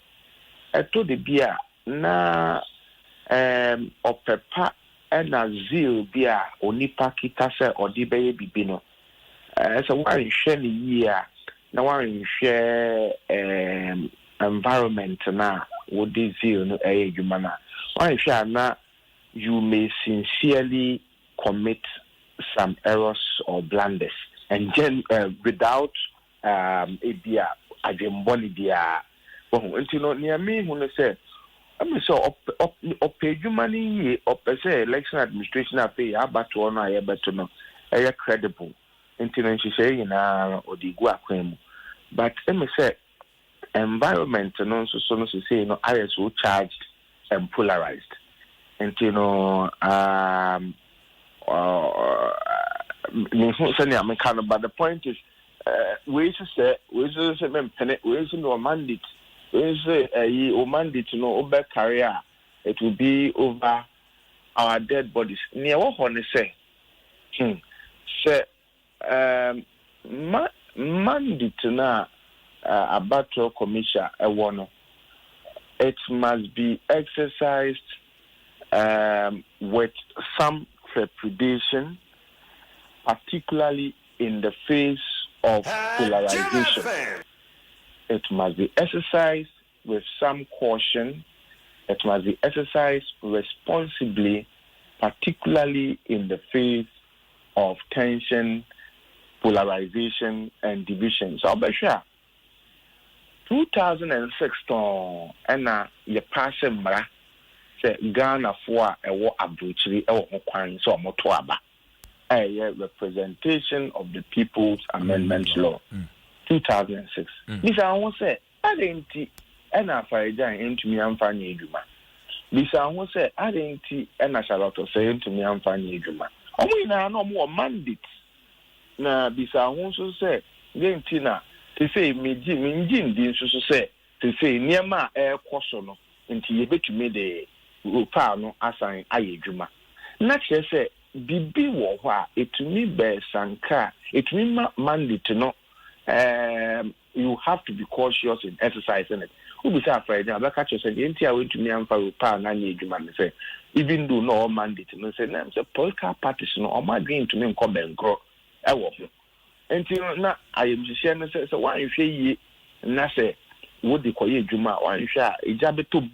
ɛtɔ de bi a na ɔpɛ pa ɛna zeal bi a onipa kita sɛ ɔde bɛyɛ bibi no, sɛ wanhwɛ ne yie a, na wanhwɛ environment na wode zeal no ɛyɛ adwuma no a, wanhwɛ a na you may sincerely commit some errors or blunders and then without ebi a adwembɔne biara wɔho. Nti no, nea mehu no sɛ ɛmi sɛ ɔpɛ adwuma no yie, ɔpɛ sɛ election administration afei abatoɔ no a yɛbɛto no ɛyɛ credible. Nti no, nhyehyɛe nyinaa no ɔde gu akwan mu, but ɛmi sɛ environment no nso so no sesei no ayɛ so charged and polarized. Nti no, mehu sɛnea meka no, but the point is, wei so sɛ wei so sɛ mempene, wei so mewɔ mandate, wei so ɛyi o mandate no wobɛ carry a, it will be over our dead bodies. Nea ɛwɔ hɔ ne sɛ, sɛ mandate no a abatoɔ commission ɛwɔ no, it must be exercised with some trepidation, particularly in the face of polarization. It must be exercised with some caution. It must be exercised responsibly, particularly in the face of tension, polarization, and division. So, Bashir, 2006 tɔn ɛna yɛ pass mmara sɛ Ghanafoɔ a ɛwɔ aburokyiri ɛwɔ ho kwan sɛ ɔmo to aba, ɛyɛ Representation of the People's Amendment Law 2006. Bisa ho sɛ adɛn nti ɛna Afari-Gyan ntumi amfa nyɛ adwuma? Bisa ho sɛ adɛn nti ɛna Charlotte Osei ntumi amfa nyɛ adwuma? Ɔmo nyinaa na ɔmo wɔ mandate. Na bisa ho nso sɛ deɛ nti na sesei megye mengye ndi nso so sɛ sesei nneɛma a ɛrekɔ so no nti yɛbɛtumi de paa no asan ayɛ adwuma. Na kyerɛ sɛ biribi wɔ hɔ a ɛtumi bɛɛsanka a ɛtumi ma mandate no, you have to be cautious in exercising it. Wobisa Afari-Gyan, bɛka kyerɛ sɛ deɛ nti a wɔntumi amfa paa no anyɛ adwuma no sɛ even though na ɔwɔ mandate no, sɛ na sɛ political parties no ɔmo adwene ntumi nkɔ bɛnkorɔ ɛwɔ ho. Nti no, na ayɛmhyehyɛ no sɛ woanhwɛ yie na sɛ wode kɔyɛ adwuma a, woanhwɛ a egya bɛtɔ mu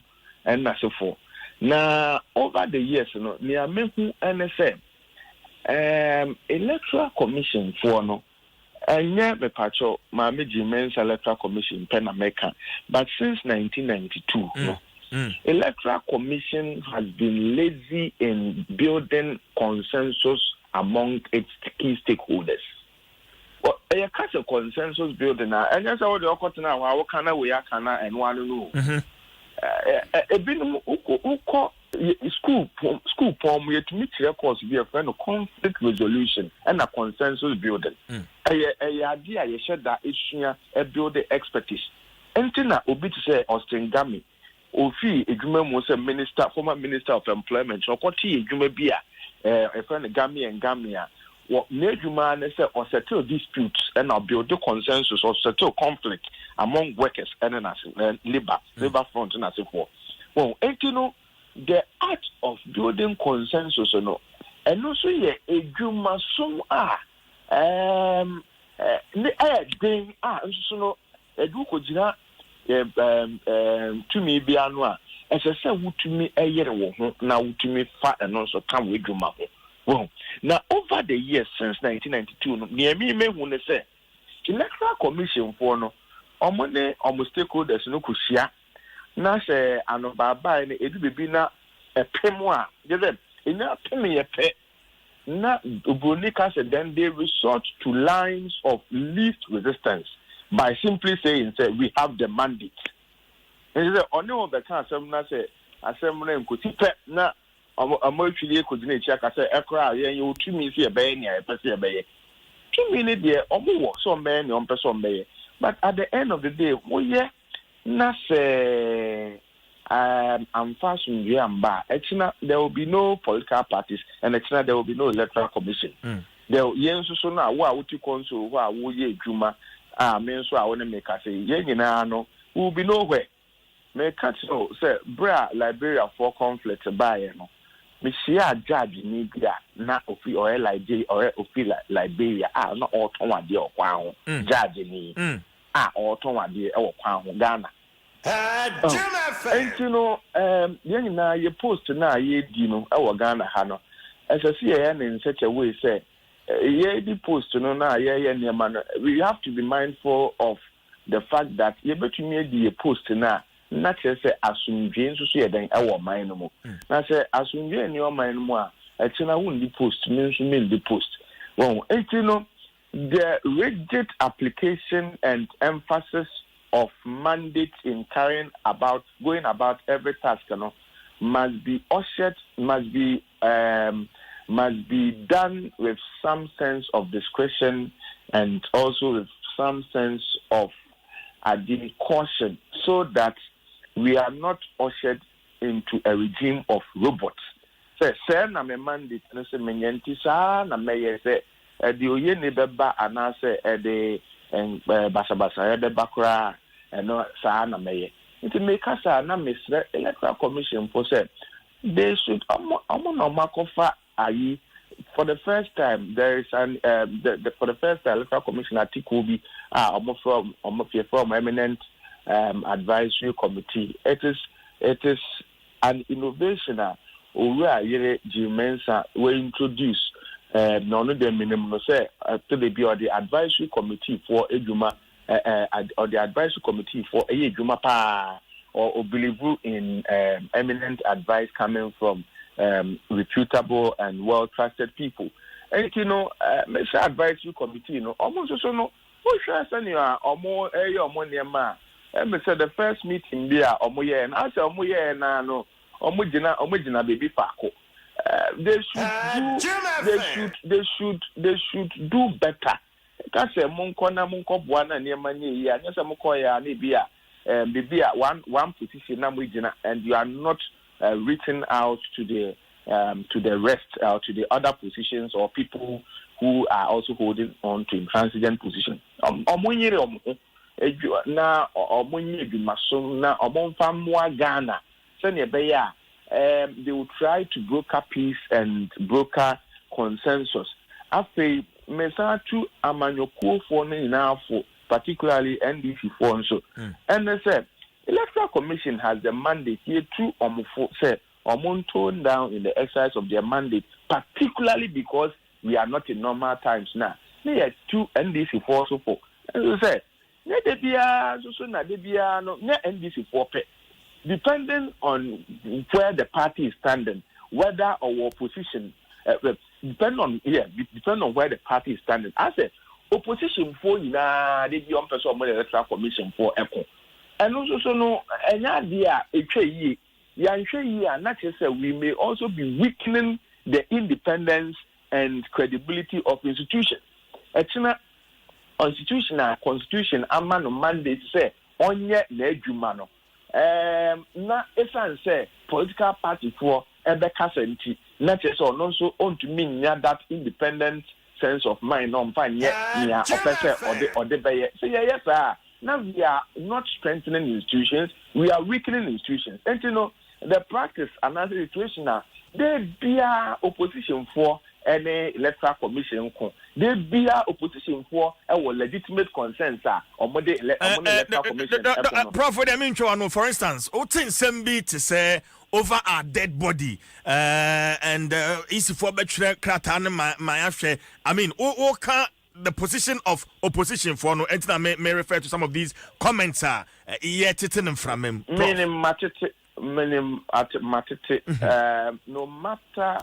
ɛnna sefoɔ. Na over the years no, nea mehu ɛne sɛ Electoral Commission foɔ no, ɛnyɛ mepakyɛw, Maame Jean Mensa Electoral Commission pɛ na mɛka, but since 1992 no, Electoral Commission has been lazy in building consensus among its key stakeholders. Ɛyɛ ka sɛ consensus building a, ɛnyɛ sɛ wode ɔkɔtena hɔ a woka na wei aka na ɛno ano no o. Ebinom wokɔ school pɔn mu, yɛtumi kyerɛ course bi a yɛfrɛ no conflict resolution ɛna consensus building. Ɛyɛ adeɛ a yɛhyɛ da esua, ɛbuild expertise. Nti na obi te sɛ Austin Gamey ofii edwuma mu sɛ minister, former minister of employment, na ɔkɔte edwuma bi a yɛfrɛ no Gamey and Gamey a wɔ n'adwuma ne sɛ ɔsettle disputes ɛna ɔbuild consensus, ɔsettle conflict among workers ɛne n'ase labour front n'asefoɔ wɔn. Nti no, the art of building consensus no, ɛno nso yɛ edwumasom a ɛɛ ne ɛyɛ den a nso so no ɛde kɔgyina ɛɛ ɛɛm ɛɛm tumi bi ano a ɛsɛ sɛ wotumi ɛyere wo ho na wotumi fa ɛno nso ka wo adwuma ho wɔn. Na over the years since 1992 no, nea mi mehu ne sɛ Electoral Commission foɔ no, ɔmo ne ɔmo stakeholders no kò hyia na sɛ anobaabae no edu beebi na Ɛpem a, gye sɛ ɛnya pem yɛ pɛ na oburoni ka sɛ then they resort to lines of least resistance by simply saying sɛ we have the mandate. Nti sɛ ɔne wɔn bɛka asɛm na sɛ asɛm no nkosi pɛ na ɔmo atwiri akɔgyina akyi aka sɛ ɛkoraa yɛn yɛwɔ tumi sɛ yɛbɛyɛ nea yɛpɛ sɛ yɛbɛyɛ. Tumi no deɛ, ɔmo wɔ sɛ ɔmo nea ɔmo pɛ sɛ ɔmo bɛyɛ, but at the end of the day, woyɛ na sɛ amfa asomdwe amba a, ɛkyina there will be no political parties and ɛkyina there will be no Electoral Commission. There yɛn nso so no a wo a wote console hɔ a woyɛ adwuma a, me nso a wo ne me kasa yi, yɛn nyinaa no, we will be nowhere. Meka kyerɛ wo sɛ berɛ a Liberiafoɔ conflict baeɛ no, mehyia judge ni bi a na ofi ɔyɛ Liberia, ɔyɛ ofi Liberia a na ɔretɔn adeɛ wɔ kwan ho. Judge ni a ɔretɔn adeɛ wɔ kwan ho Ghana. Nti no yɛn nyinaa yɛ post no a yɛdi no wɔ Ghana ha no, ɛsɛ sɛ yɛyɛ ne nsɛkyɛ wei sɛ yɛdi post no na yɛyɛ nneɛma no, we have to be mindful of the fact that yɛbɛtumi adi yɛ post no a, na kyerɛ sɛ asomdwe nso so yɛ dɛn ɛwɔ ɔman no mu. Na sɛ asomdwe nni ɔman no mu a, ɛkyena wondi post, me nso mendi post wɔn. Nti no, the rigid application and emphasis of mandate in carrying about, going about every task must be ushered, must be done with some sense of discretion and also with some sense of caution, so that we are not ushered into a regime of robots. Sɛ sɛ na me mandate no sɛ menyɛ, nti saa na mɛyɛ, sɛ ɛde oye ne bɛba anaasɛ ɛde basabasa ɛbɛba koraa, ɛno saa na mɛyɛ. Nti meka saa na mesrɛ Electoral Commission fo sɛ they should ɔmo na ɔmo akɔfa ayi for the first time there is an the, for the first time, Electoral Commission article bi a ɔmo from ɔmo fie from eminent advisory committee. It is an innovation a Owura Yere Jean Mensa were introduce na ɔno deɛ, minim no sɛ ɛtɔ bi ɔde advisory committee for edwuma, ɔde advisory committee for ɛyɛ edwuma paa or believe in eminent advice coming from reputable and well trusted people. Nti no, mehyɛ advisory committee no, ɔmo nso so no, wohwɛ sɛnea ɔmo ɛyɛ ɔmo nneɛma a, ɛmɛ sɛ the first meeting bi a ɔmo yɛɛ no, asɛ ɔmo yɛɛ naa no, ɔmo gyina beebi faako. They should do better. Ka sɛ monkɔ na monkɔ boa na nneɛma nyɛ yie a, nyɛ sɛ mokɔ yɛ a na ebi a beebi a one position na mo gyina and you are not reaching out to the rest, to the other positions or people who are also holding on to intransigent position. Ɔmo nyere ɔmo ho edwu na ɔmo nye adwumasom na ɔmo nfa mmoa Ghana sɛnea ɛbɛyɛ a they will try to broker peace and broker consensus. Afei mesan tu amanyɔkuofoɔ no nyinaa fo, particularly NDC foɔ nso, ɛne sɛ Electoral Commission has the mandate. Yɛtu ɔmo fo sɛ ɔmo tone down in the exercise of their mandate, particularly because we are not in normal times now. Ne yɛtu NDC foɔ so fo nso sɛ ne de biara nso so na de biara no ne NDC foɔ pɛ, depending on where the party is standing, whether or opposition, depending on where the party is standing, asɛ opposition foɔ nyinaa de bi ɔmpɛ sɛ ɔmo de Electoral Commission foɔ ɛko. Ɛno nso so no, ɛnyɛ adeɛ a etwa yie. Yɛnhwɛ yie a, na kyerɛ sɛ we may also be weakening the independence and credibility of institutions. Ɛkyina constitution a constitution ama no mandate sɛ ɔnyɛ n'adwuma no, na esan sɛ political party foɔ ɛbɛkasa nti, na kyerɛ sɛ ɔno nso ɔntumi nya that independent sense of mind na ɔmfa nyɛ nea ɔpɛ sɛ ɔde bɛyɛ. Sɛ yɛyɛ saa, na we are not strengthening institutions, we are weakening institutions. Nti no, the practice anaasɛ situation a de bia opposition foɔ ɛne Electoral Commission ko, de bia opposition foɔ ɛwɔ legitimate concerns a ɔmo de ɔmo ne Electoral Commission ɛko no. Prof, de mi ntwa no, for instance, wote nsɛm bi te sɛ "over our dead body" and EC foɔ bɛtwerɛ krataa no ma yɛahwɛ. I mean, wo ka the position of opposition foɔ no, ɛnti na me refer to some of these comments a yɛ tete ne mframa mu. Me ne ma tete. Menim ate matete no matter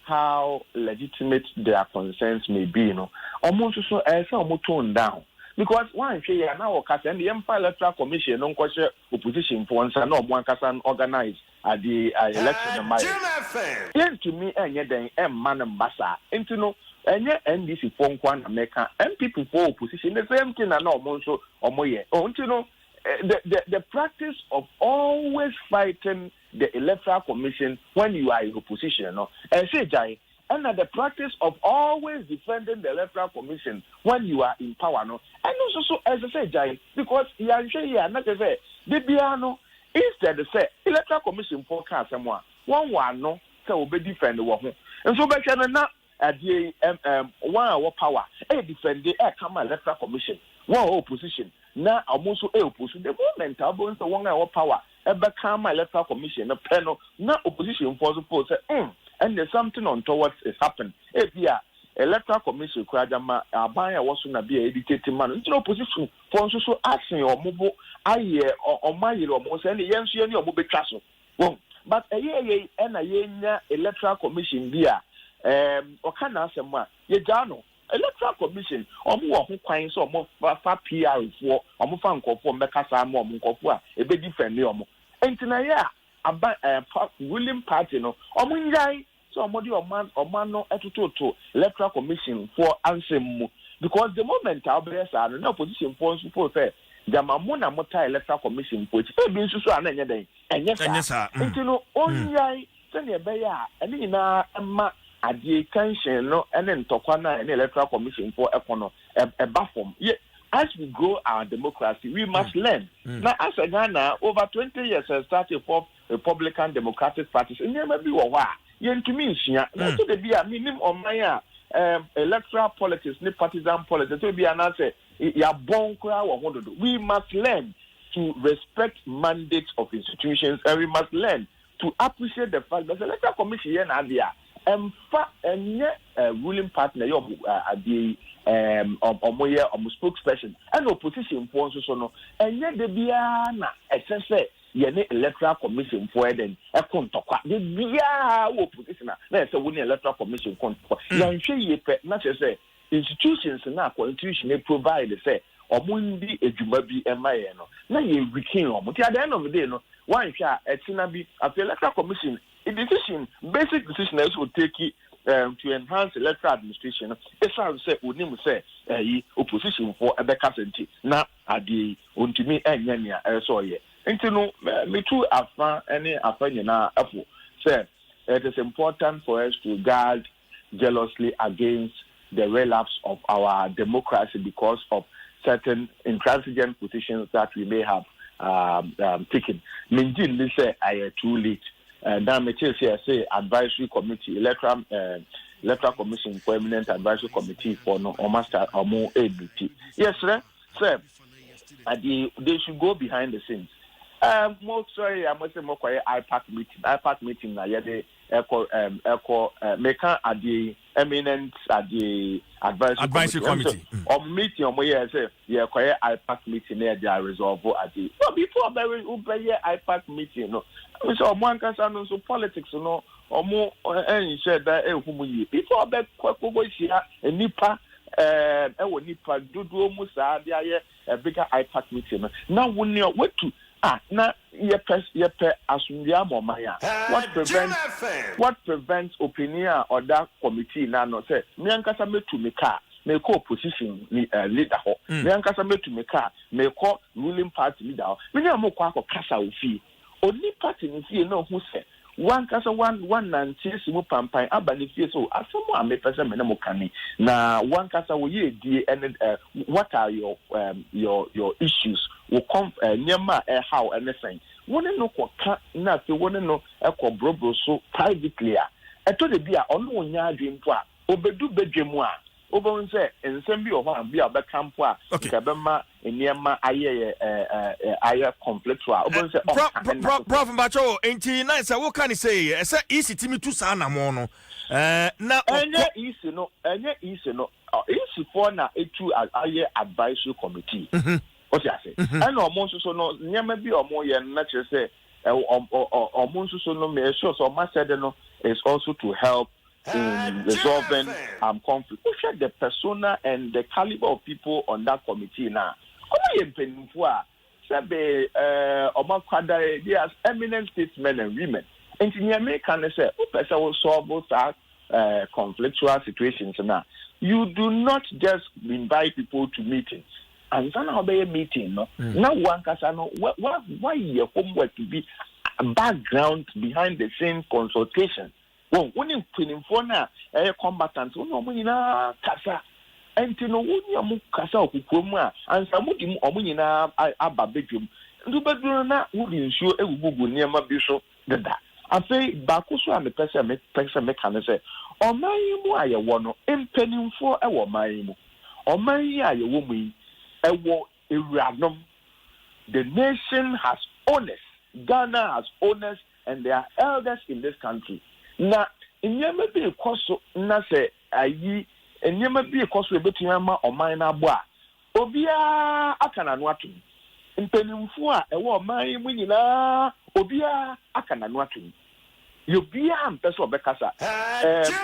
how legitimate their concerns may be no, ɔmo nso so ɛyɛ sɛ ɔmo tone down, because wanhwɛ yɛ a na wɔka sɛ ɛnde yɛmfa Electoral Commission no nkɔhyɛ opposition foɔ nsa na ɔmo ankasa organize ade election no ma yɛ. Yɛntumi ɛnyɛ dɛn ɛmma no mba saa. Nti no ɛnyɛ NDC foɔ nko na mɛka, NPP foɔ opposition, the same thing na ɔmo nso ɔmo yɛ. Oh, nti no the practice of always fighting the Electoral Commission when you are in opposition no, ɛsɛ gyae, ɛna the practice of always defending the Electoral Commission when you are in power no, ɛno nso so ɛsɛ sɛ gyae, because yɛanhwɛ yie a na kyerɛ sɛ de biara no, instead sɛ Electoral Commission foɔ ka asɛm a, wɔn wɔ ano sɛ wɔbɛ defend wɔ ho nso, bɛhwɛ no na adeɛ yi wɔn a wɔ power ɛyɛ defend ɛka ma Electoral Commission, wɔn a wɔ opposition na ɔmo nso ɛyɛ opposition. The moment a wɔbɛn sɛ wɔn a wɔ power ɛbɛka ama Electoral Commission no pɛ no, na opposition foɔ nso fo sɛ and there's something untoward is happen. Ebi a Electoral Commission kura gyama aban a ɛwɔ so na bi a yɛde tete ma no, nti na opposition foɔ nso so asen ɔmo bo ayɛ ɔmo ayere ɔmo sɛ ɛne yɛn nso yɛn ne ɔmo betwa so wɔn. But ɛyɛ ɛyɛ ɛna yɛnya Electoral Commission bi a ɔka n'asɛm a yɛgyaa no. Electoral Commission, ɔmo wɔ ho kwan sɛ ɔmo fa PR foɔ, ɔmo fa nkɔfoɔ mbɛka saa ma ɔmo nkɔfoɔ a ebedi fɛn ne ɔmo. Nti na yɛ a aba ruling party no, ɔmo nyae sɛ ɔmo de ɔmo ano ɛtototo Electoral Commission foɔ ansɛm mu, because the moment a ɔbɛyɛ saa no, na opposition foɔ nso fo sɛ gyama mo na mo ta Electoral Commission foɔ akyi. Ebi nso so a na ɛnyɛ dɛn, ɛnyɛ Ɛnyɛ saa. Saa. Nti no ɔnyae sɛnea ɛbɛyɛ a ɛne nyinaa ɛma adeɛ tension no ɛne ntɔkwa no a ɛne Electoral Commission foɔ ɛkɔ no ɛba fam. Yɛ as we grow our democracy, we must learn. Na as a Ghana over 20 years and started fourth republican democratic parties, nneɛma bi wɔ hɔ a yɛntumi nsua. Na ɛtɔ de bi a minim ɔman a electoral politics ne partisan politics ɛtɔ bi anaasɛ yɛabɔn koraa wɔ ho dodo. We must learn to respect mandates of institutions and we must learn to appreciate the fact that the Electoral Commission yɛ n'adeɛ a ɛmfa ɛnyɛ ruling party na ɛyɛ ɔmo adeɛ yi ɔmo yɛ ɔmo spokesperson. Ɛna opposition foɔ nso so no, ɛnyɛ de biara na ɛsɛ sɛ yɛne Electoral Commission foɔ ɛdɛn ɛko ntɔkwa de biara wɔ opposition a na ɛsɛ wo ne Electoral Commission ko ntɔkwa. Yɛnhwɛ yie pɛ na kyerɛ sɛ institutions na constitution provide sɛ ɔmo ndi edwuma bi ɛma yɛn no, na yɛ weaken ɔmo. Nti at the end of the day no, wanhwɛ a ɛkyina bi afei Electoral Commission a decision, basic decision a ɛsɛ o take to enhance electoral administration no, esan sɛ onim sɛ ɛyi opposition foɔ ɛbɛka sɛ nti na adeɛ yi ontumi ɛnyɛ nea ɛyɛ sɛ ɔyɛ. Nti no metu afa ɛne afa nyinaa ɛfo sɛ it is important for us to guard jealously against the relapse of our democracy because of certain intransigent positions that we may have taken. Mengye nni sɛ ayɛ too late. Na mete sɛ yɛsɛ advisory committee, Electoral Commission for eminent advisory committee for no, ɔmo start ɔmo emeet. Yɛsrɛ sɛ ade they should go behind the scenes. Mo sorry, a mo sɛ mo kɔyɛ IPAC meeting, IPAC meeting na yɛde ɛkɔ ɛkɔ meka adeɛ yi eminent adeɛ advisory Advisory committee. Ɔmo meeting ɔmo yɛ sɛ yɛkɔyɛ IPAC meeting na yɛde aresolve adeɛ no before ɔbɛyɛ ɔbɛyɛ IPAC meeting no, ɛmi sɛ ɔmo ankasa no nso politics no ɔmo ɛnhyɛ da ɛnhu mu yie before ɔbɛkɔ kɔkɔ hyia nipa ɛwɔ nipa dodoɔ mu saa de ayɛ a bigger IPAC meeting no, na wo nea watu a na yɛpɛ asomdwe ama ɔman a, what prevents opinion a ɔda committee n'ano sɛ me ankasa mɛtu me car mekɔ opposition ni leader hɔ, me ankasa mɛtu me car mekɔ ruling party leader hɔ, me ne ɔmo kɔ akɔ kasa wɔ fie, onipa te ne fie na ɔho sɛ wankasa wan wanante esi mu pampan aba ne fie so, asɛm a mepɛ sɛ me ne mo ka ni na wankasa wɔyɛ edie ɛne what are your issues wo kɔn nneɛma a ɛhaw ɛne sɛn, wɔne no kɔka na afei wɔne no ɛkɔ borɔborɔ so privately a ɛtɔ de bi a ɔno wɔnya adwene mpo a obedu bedwa mu a wobɛhu sɛ nsɛm bi wɔ hɔ a bi a ɔbɛka mpo a nka ɛbɛma nneɛma ayɛ yɛ ɛɛ ɛɛ ayɛ conflictual a wobɛhu sɛ ɔnka ɛnna Prof Mbacho, nti na sɛ woka ne sɛ ɛsɛ EC timi tu saa anammɔn no na ɛnyɛ ɔkɔ EC no, ɛnyɛ EC no, EC foɔ na etu ayɛ advisory committee. O ti ase, ɛna ɔmo nso so no nneɛma bi a ɔmo yɛ no na kyerɛ sɛ Ɔmo nso so no, mɛ sure sɛ ɔmo asɛde no is also to help in resolving conflict. Wohwɛ the persona and the caliber of people on that committee na ɔmo yɛ mpanimfoɔ a sɛbe ɔmo akwadare. They are eminent statesmen and women. Nti nea meka ne sɛ, wopɛ sɛ wo solve saa conflictual situations na you do not just invite people to meetings. Ansa na wobɛyɛ meeting no, na wo ankasa no wa wayɛ homework bi, background, behind the scene consultation. Wɔn wo ne mpanimfoɔ no a ɛyɛ combatant, wo ne wɔn nyinaa kasa. Nti no, wo ne wɔn kasa wɔ kukuo mu a, ansa mo di mu wɔn nyinaa aba bedwam. Nti wobɛduru no na wode nsuo egugugu nneɛma bi so deda. Afei baako so a mepɛ sɛ meka ne sɛ, ɔman yi mu a yɛwɔ no, mpanimfoɔ ɛwɔ ɔman yi mu. Ɔman yi a yɛwɔ mu yi, ɛwɔ ewuranom. The nation has owners. Ghana has owners and there are elders in this country. Na nneɛma bi rekɔ so na sɛ ayi nneɛma bi rekɔ so ebetumi ama ɔman no abɔ a, obiara aka n'ano atom. Mpanimfoɔ a ɛwɔ ɔman yi mu nyinaa, obiara aka n'ano atom. Obiara mpɛ sɛ ɔbɛkasa.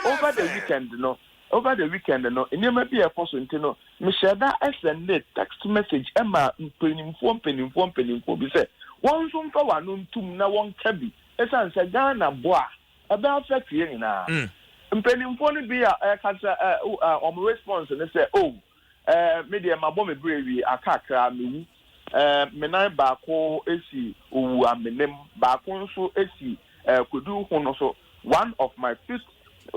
Over the weekend no, nneɛma bi a ɛkɔ so nti no, mehyɛ da ɛsend text message ɛma mpanimfoɔ bi sɛ wɔn nso mfa wɔn ano ntum na wɔnka bi, ɛsiane sɛ Ghana bɔ a, ɛbɛ affect yɛn nyinaa. Mpanimfoɔ no bi a ɛkasa, ɛ ɔmo response ne sɛ, "Oh, me deɛ, mabɔ me bere wie, aka akra mewu. Me nan baako esi owu amenem, baako nso esi kodu ho no so. One of my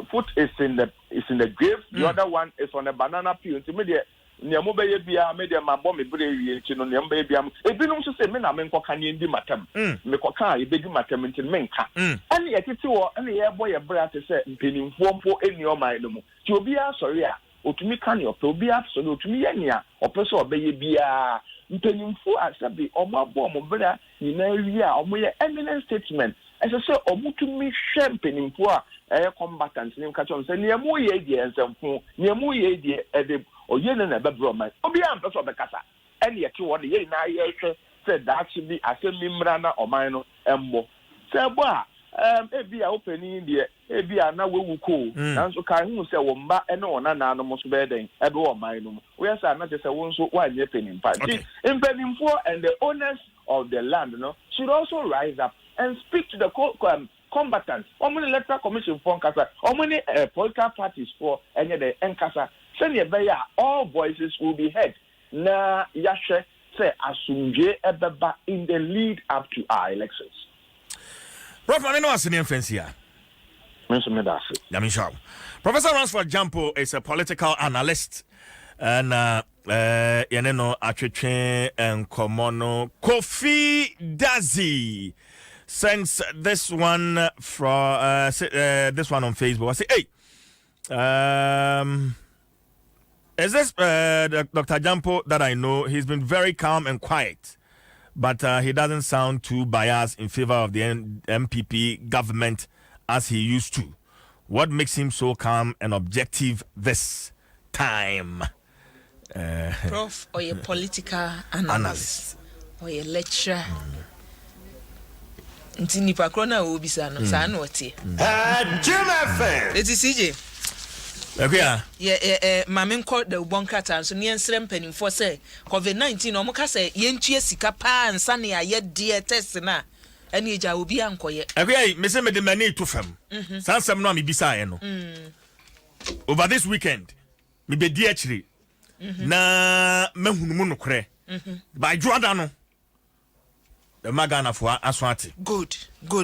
foot is in the grave, the other one is on a banana peel. Nti me deɛ, nea mo bɛyɛ biara, me deɛ, mabɔ me bere wie, nti no, nea mo bɛyɛ biara." Ebinom nso sɛ, "Me na me nkɔka nea ndi matam. Mekɔka a, ebedi matam, nti me nka." Ɛne yɛtete hɔ, ɛne yɛbɔ yɛ bere ate sɛ mpanimfoɔ mpo ɛni ɔman no mu. Nti obiara sɔre a, otumi ka nea ɔpɛ. Obiara sɔre a, otumi yɛ nea ɔpɛ sɛ ɔbɛyɛ biara. Mpanimfoɔ a sɛbi ɔmo abɔ ɔmo bere nyinaa wie a ɔmo yɛ eminent statesmen, ɛsɛ sɛ ɔmo tumi hwɛ mpanimfoɔ a ɛyɛ combatant ne nka kyerɛ wɔn sɛ, nea mo yɛ deɛ, nsɛmfo nea mo yɛ deɛ, ɛde ɔyɛ ne na ɛbɛbrɛ ɔman. Obiara mpɛ sɛ ɔbɛkasa. Ɛne yɛte hɔ de, yɛn nyinaa yɛhwɛ sɛ daakye bi asɛm bi mmra na ɔman no ɛmmɔ. Sɛ ɛbɔ a, ebi a wo panin deɛ, ebi a na wawu koo, nanso kae hu sɛ wɔn mma ne wɔn nananom nso bɛyɛ dɛn ɛbɛwɔ ɔman no mu. Woyɛ sɛ na kyerɛ sɛ wo nso woanyɛ panin pa. Nti mpanimfoɔ and the owners of the land no should also rise up and speak to the combatants. Wɔn ne Electoral Commission foɔ nkasa, wɔn ne political parties foɔ ɛnyɛ dɛ nkasa, sɛnea ɛbɛyɛ a all voices will be heard na yɛahwɛ sɛ asomdwe ɛbɛba in the lead up to our elections. Prof, maame no ase ne mfɛnsi a. Me nso meda ase. Nyame nhyira wo. Professor Ransford Gyampo is a political analyst na yɛne no atwetwe nkɔmmɔ no. Kofi Dazi sends this one from this one on Facebook. I say, "Hey, is this Dr. Gyampo that I know? He's been very calm and quiet, but he doesn't sound too biased in favor of the NPP government as he used to. What makes him so calm and objective this time?" Prof ɔyɛ political analyst, ɔyɛ lecturer, nti nipa korɔ no a wɔbisa no, saa na ɔteɛ. Jim FM. Eti CJ, Akua. Yɛ ɛ ɛ maame nkɔ dawubɔ nkrataa nso ne yɛnsrɛ mpanimfoɔ sɛ COVID-19, ɔmo ka sɛ yɛntua sika paa nsa ne ayɛ deɛ test no a, ɛne agya obi ankɔyɛ. Akua yi, mese mede m'ani to fam. Saa nsɛm no a mebisaeɛ no, over this weekend, mebɛdi akyire na mahunu mu nokorɛ. By dwoada no, bɛma Ghanafoɔ aso ate. Good,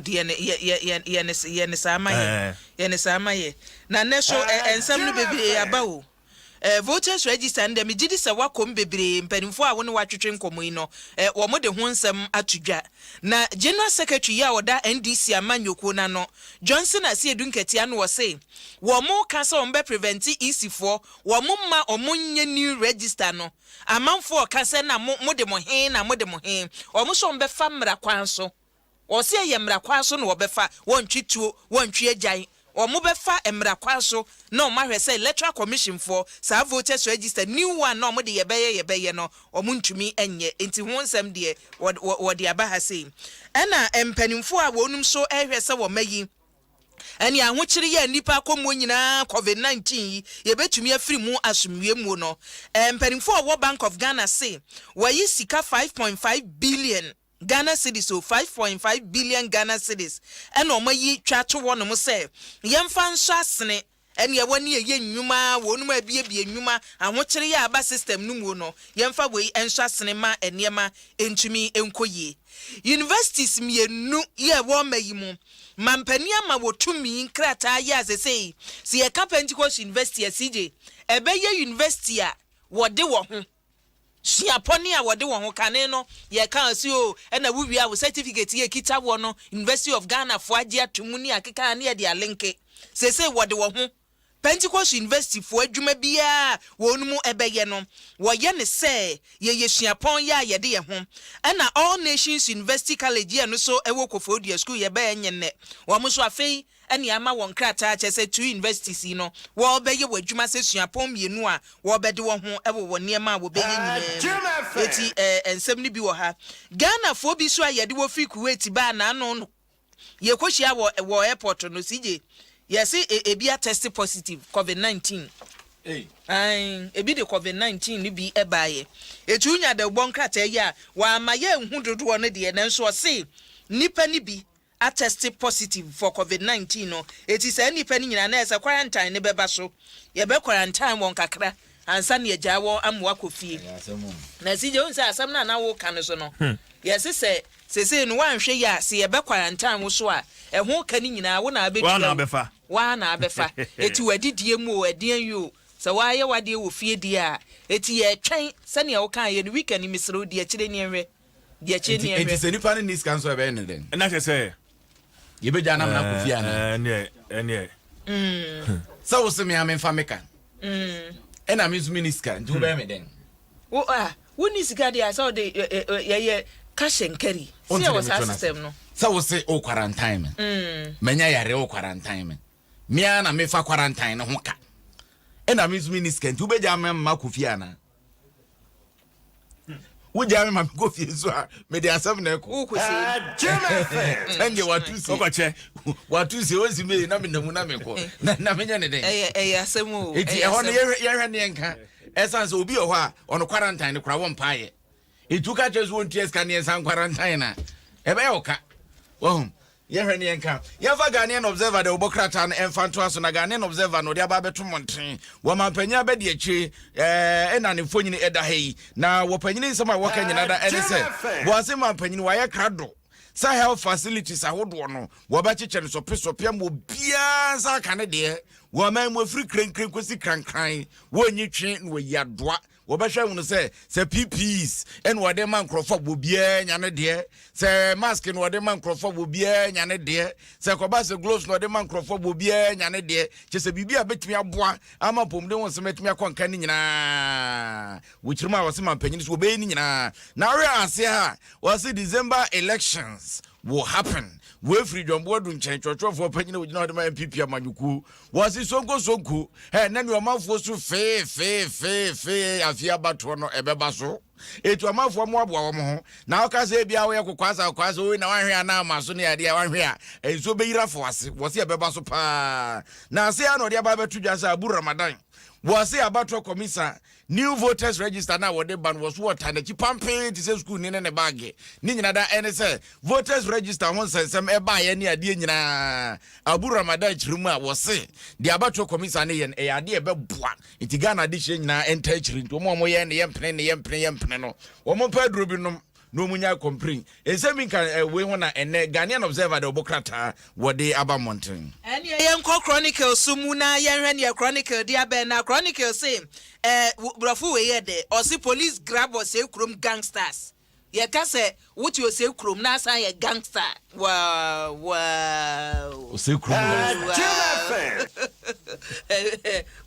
yɛne yɛ yɛ yɛ yɛne yɛne saa ma yɛ. Yɛne saa ma yɛ. Na nnɛ so nsɛm no bebree aba o. Voters register no deɛ, megye di sɛ wakɔm bebree. Mpanimfoɔ a wo ne watwetwe nkɔmmɔ yi no, wɔn de ho nsɛm ato dwa. Na general secretary yi a ɔda NDC amanyɔkuo n'ano, Johnson Asiedu Nketia no, wɔ se wɔn ka sɛ wɔn bɛ prevent EC foɔ wɔn mma wɔn nyɛ new register no. Amanfoɔ ka sɛ na mo de mo he na mo de mo he, wɔn nso wɔn bɛfa mmara kwan so. Wɔsi ɛyɛ mmara kwan so na wɔbɛfa. Wɔntwi tuo, wɔntwi agyan. Wɔbɛfa mmara kwan so na wɔahwɛ sɛ Electoral Commission foɔ saa voters register new one no a wɔde yɛbɛyɛ yɛbɛyɛ no wɔn ntumi nyɛ nti ho nsɛm deɛ wɔde aba ha sei. Ɛna mpanimfoɔ a wɔnom nso rehwɛ sɛ wɔmayi ɛne ahokyere yi a nnipa akɔ muo nyinaa covid 19 yi yɛbɛtumi afiri mu asomdwie muo no, mpanimfoɔ a wɔwɔ Bank of Ghana se wɔayi sika 5.5 billion Ghana cedis o, 5.5 billion Ghana cedis ɛna wɔn ayi twa ato hɔnom sɛ yɛmfa nsɔ asene ɛne ɛwɔ ne ɛyɛ nnwuma wɔnom abiebie nnwuma ahokyere yɛ aba system no muo no, yɛmfa wei nsɔ asene ma nneɛma ntumi nkɔ yie. Universities mmienu yɛ ɛwɔ ɔma yi mu, mampanin ama wɔ tumi nkrataa yɛ asesei sɛ yɛka Pentecost University a, CJ, ɛbɛyɛ university a wɔde wɔ ho suapɔne a wɔde wɔn ho. Kane no yɛka ɔsi o, ɛna wowie a wo certificate yɛ kita wɔ no University of Ghana fo agye ato mu ne akeka ne yɛde alenke. Sese wɔde wɔn ho Pentecost University fo adwuma biara wɔn mu ɛbɛyɛ no, wɔyɛ ne sɛ yɛyɛ suapɔn yɛ a yɛde yɛn ho. Ɛna All Nations University College yɛ no so ɛwɔ Koforidua school yɛbɛyɛ nyɛ nnɛ wɔn nso afei ɛne ama wɔn krataa kyɛ sɛ two universities yi no wɔrebɛyɛ wɔ adwuma sɛ suapɔn mmienu a wɔrebɛde wɔn ho ɛwɔ wɔn nneɛma a wɔbɛyɛ nyinaa mu. Eti nsɛm no bi wɔ ha. Ghanafoɔ bi so a yɛde wɔ firi Kuwait baa n'ano no yɛkɔhyia wɔ airport no, CJ, yɛse ebi atest positive COVID-19. Ae, ebi de COVID-19 no bi baeɛ. Etu nya de bɔ nkrataa yi a wɔama yɛ nhu dodoɔ no deɛ, nanso ɔse nipa no bi atest positive for COVID-19 no. Eti saa nipa no nyinaa na ɛsɛ quarantine ne bɛba so, yɛbɛ quarantine wɔn kakra ansa ne agyaa wɔn ama wakɔ fie. Na CJ, ohun sɛ asɛm no a na woka no so no, yɛse sɛ sesei no woanhwɛ yi a, sɛ yɛbɛ quarantine wo so a, ɛho ka no nyinaa wo na abɛtua. Woa na abɛfa. Woa na abɛfa. Eti w'adidie mu o, ɛdeɛn yi o, sɛ woayɛ w'adeɛ wɔ fie deɛ a, eti yɛtwɛn sɛnea wokaeɛ no weekend. Mesrɛ wo, di akyire ne ɛnhwɛ di akyire ne ɛnhwɛ. Nti sɛ nipa no ni sika nso, ɛbɛyɛ ne dɛn? Ɛna kyerɛ sɛ yɛbɛgya nam na akɔ fie ana? Ɛneɛ Sɛ wo se me a memfa meka ɛna me nso menni sika, nti wobɛyɛ me dɛn? Wo a wonni sika deɛ a, sɛ wode yɛyɛ cash and carry si ɛwɔ saa system no. Sɛ wo se wo quarantine me, manya yare, wo quarantine me, mea na mefa quarantine no ho ka, ɛna me nso menni sika, nti wobɛgya me ma kɔ fie anaa? Wogya me ma mekɔ fie so a, mede asɛm na ɛkɔ. Ɛndeɛ watu se wokɔkyɛ. Watu se ɔsi me na menamu na mekɔ na menyɛ ne dɛn? Ɛyɛ asɛm o. Eti ɛhɔ no yɛhwɛ ne yɛnka, ɛsiane sɛ obi wɔ hɔ a ɔno quarantine no kora wɔmpaayɛ, ɛtu ka kyerɛ sɛ wɔntua sika ne yɛnsa quarantine a ɛbɛyɛ wo ka wahu. Yɛhwɛ ne yɛnka. Yɛmfa Ghanaian Observer de wobɔ krataa no ɛmfa ntoa so. Na Ghanaian Observer no ɔde aba abɛto mmɔnten. Wɔmampanyini abɛdi akyire ɛna ne mfonyini ɛda ha yi. Na wɔpanyini nsɛm a wɔka nyina da ɛne sɛ wɔase mampanyini wɔayɛ krado sɛ health facilities ahodoɔ no wɔbɛkyekyɛ no sɔpesɔpe ama obiara nsa aka ne deɛ. Wɔman mu afiri krenkren kɔsi krankran, wɔnyi twe na wɔyi adoa. Wɔbɛhwɛ hunu sɛ PPEs ɛna wɔde ma nkurɔfoɔ a, obiara nya ne deɛ, sɛ mask na wɔde ma nkurɔfoɔ a, obiara nya ne deɛ, sɛ kɔba sɛ gloves na wɔde ma nkurɔfoɔ a, obiara nya ne deɛ. Kyɛ sɛ biribi a bɛtumi aboa ama apɔmuden ho nsɛm atumi akɔ nka ne nyinaa, wɔkyerɛ mu a wɔse ma mpanyin so wɔbɛyɛ ne nyinaa. Na ahwɛ aseɛ ha, wɔse December elections will happen. Wɔafiri Dwamboa du nkyɛn kyerɛkyerɛfoɔ panyin a wɔgyina hɔ de ma NPP amanyɔkuo. Wɔse sonko sonko ɛ na ne ɔmanfoɔ su fee fee fee fee afie abatoɔ no ɛbɛba so, etu amanfoɔ mmoaboa wɔn ho. Na ɔka sɛ ebia woyɛ kokoasa kokoasa oyi na wanhwɛ a na ama so ne adeɛ a wanhwɛ a nsuo bɛyira fo ase. Wɔse ɛbɛba so paa. Na ase a na ɔde aba abɛto dwa sɛ Abu Ramadan, wɔse abatoɔ kɔmisa new voters register na wɔde ba no, wɔ so wɔta n'akyi pampee te sɛ sukuu ne ne baage ne nyina da. Ɛne sɛ voters register ho nsɛnsɛm ɛbaeɛ ne adeɛ nyinaa, Abu Ramadan kyerɛ mu a wɔse deɛ abatoɔ kɔmisa ne yɛ no ɛyɛ adeɛ ɛbɛboa, nti Ghana adehyɛ nyinaa ɛnta akyiri. Nti wɔn a wɔyɛ ne yɛmpene ne yɛmpene yɛmpene no, wɔn mpɛ aduro bi nom na wɔn nya complain nsɛm bi nka wei ho. Na ɛnɛ Ghanaian Observer de ɔbɔ krataa wɔde aba mmɔnten. Ɛneɛ yɛnkɔ Chronicle so mu na yɛnhwɛ neɛ Chronicle de abɛn. Na Chronicle se borɔfo wei yɛ dɛ. Ɔse police grab Ɔsɛe Kurom gangsters. Yɛka sɛ wote Ɔsɛe Kurom na asan yɛ gangster, wow wow. Ɔsɛe Kurom gangsters.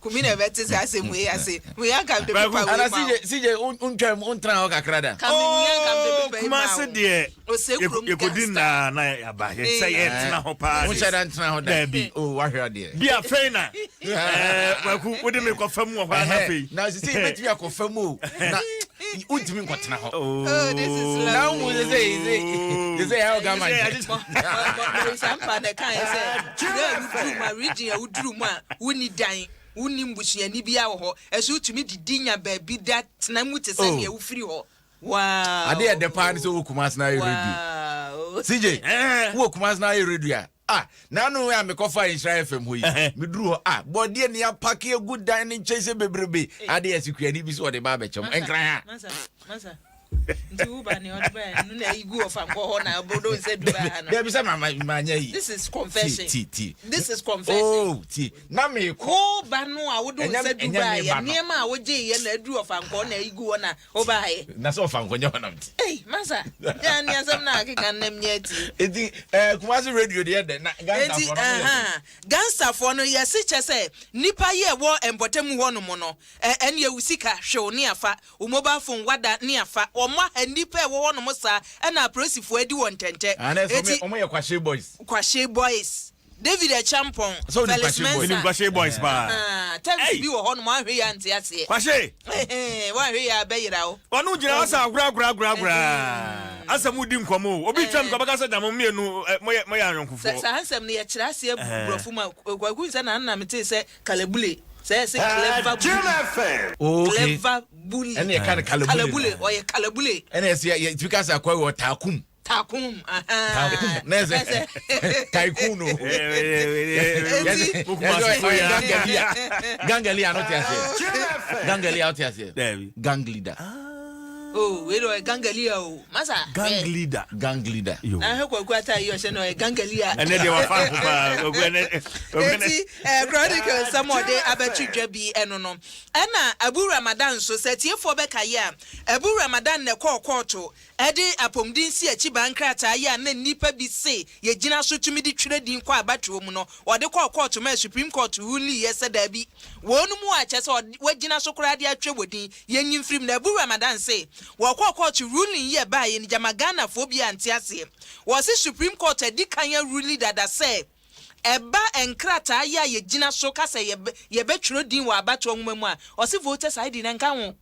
Kumi na ɛbɛte saa asɛm wei ase. Meyɛ anka mede pepa wei Ana ma wo. CJ CJ wontwam wontena hɔ kakra da. Ka me nua anka mede Oh, pepa yi ma Kumase wo. deɛ Ose kurom yɛkɔdi gangster. nnaa na yɛaba sɛ yɛtena hɔ paa Wonhyɛ da ntena hɔ da. Daabi. Oh, wahwɛ adeɛ. Bi afei na eh, Kwaku wode me kɔfa mu wɔ hɔ a na afei Na sisi yɛbɛtumi akɔfa mu o. Na wontumi nkɔtena hɔ. Oh, this is lovely. Na wohu sɛ sɛ sɛ sɛ yɛayɛ ɔgama nkyɛ. Sampa na ɛka yɛ sɛ kuro a woduru mu a region a woduru mu a wonni dan wonni mbusuani biara wɔ hɔ ɛso wotumi didi nya baabi da tena mu te sɛ Oh. nea wofiri hɔ. Wow. Ade yɛ dɛ paa ne sɛ wowɔ Kumasi na ayɛ radio. Wow. CJ, Eh. wowɔ Kumasi na ayɛ radio a, ah, n'ano a mekɔfa Nhyira FM hɔ yi, meduru hɔ, ah, bɔdeɛ ne apake agu dan ne nkyɛn sɛ bebrebe. Ade yɛ sikuani bi sɛ ɔde ba abɛkyɛm. Nkran ha. Masa, masa. Nti wo ba ne ɔde ba no na ayi gu ɔfa nkɔ hɔ na ɔbɔdɔ nsɛ du ba ha no. Dabi sɛ ma ma nyɛ yi. This is confession. Ti ti. This is confession. Oh, ti. Na mekɔ. Wo ba no a wode wo Ɛnyɛ- nsa du ɛnyɛ ba me yɛ ba no. nneɛma a wogye yɛ na aduru ɔfa nkɔ na ayi gu hɔ na woba yɛ. Na sɛ ɔfa nkɔ nyɛ hɔ nam ti. Ei, masa. Ya ne asɛm na akeka nnam nyɛ ati. Eti eh, Kumasi radio deɛ dɛ na Enti, Gangstafoɔ no mo yɛ dɛ. aha, gangstafoɔ no yɛse kyɛ sɛ nnipa yi a ɛwɔ mpɔtamu hɔ nom no, ɛ, ɛneɛ wo sika, hwew ne afa, wo mobile phone wada ne afa, wɔn aha nnipa a ɛwɔ hɔ nom saa, ɛna apolisifoɔ adi wɔn ntɛntɛ. Ah, na ɛsɛ Enti, ɔmo yɛ Kwashe boys. Kwashe boys, David Acheampong, Sɛ wonim Felix Kwashe boys. Menim Mensah, Kwashe boys paa. ah, terms Ei! bi wɔ hɔ nom, wanhwɛ yie ante aseɛ. Kwashe! Wanhwɛ yie a bɛyera wo. Ɔno gyina hɔ sɛ agoragoragoragora. Asɛ mo di nkɔmɔ o. Obi twam kɔ bɛka sɛ gyama mo mmienu eh, moyɛ moyɛ Sɛ ayɔnkofoɔ. saa nsɛm no yɛkyerɛ aseɛ borɔfo mu a, Kwaku nsɛ na na metee sɛ kalabule, sɛ ɛsɛ clever bully. Oh, okay. Clever bully. Ɛna yɛka no kalabule. Kalabule, ɔyɛ kalabule. Ɛna yɛsɛ yɛ yɛtumi ka sɛ akɔyɛ wɔ taakum. Takum, Taakum. ahaa. Na yɛsɛ tycoon o. Enti- Yɛsɛ ɔyɛ gangalia. Gangalia no te aseɛ. Gangalia wote aseɛ. Dabi. Gang leader. Oh, wei de ɔyɛ gangalia o. Masa. Gang leader. Gang leader. Yo. Na ahwɛ Kwaku ata yi ɔhyɛ no ɔyɛ gangalia. Ɛnɛ deɛ wafa ho paa. Kwaku ɛnɛ. Kwaku ɛnɛ. Eti eh, Chronicle nsɛm a ɔde abɛto dwa bi ɛno no. Ɛna Abu Ramadan nso, sɛ atiefoɔ bɛkaeɛ a, Abu Ramadan na ɛkɔɔ kɔɔto ɛde apɔmuden si akyi baa nkrataa yi a na nnipa bi se yɛgyina so tumi de twerɛ din kɔ abatoɔ mu no, wɔde kɔɔ kɔɔto maa Supreme Court ruliiɛ sɛ daabi, wɔn mu a kyerɛ sɛ wɔagyina so koraa de atwerɛ wɔ din, yɛnyi mfiri mu. Na Abu Ramadan se wɔkɔɔ kɔɔto ruling yi a ɛbaeɛ no gyama Ghanafoɔ bi ante aseɛ. Wɔse Supreme Court adi kan aruli dada sɛ ɛba nkrataa yi a yɛgyina so ka sɛ yɛbɛtwerɛ din wɔ abatoɔ nwoma mu a, ɔse voters ID no nka ho.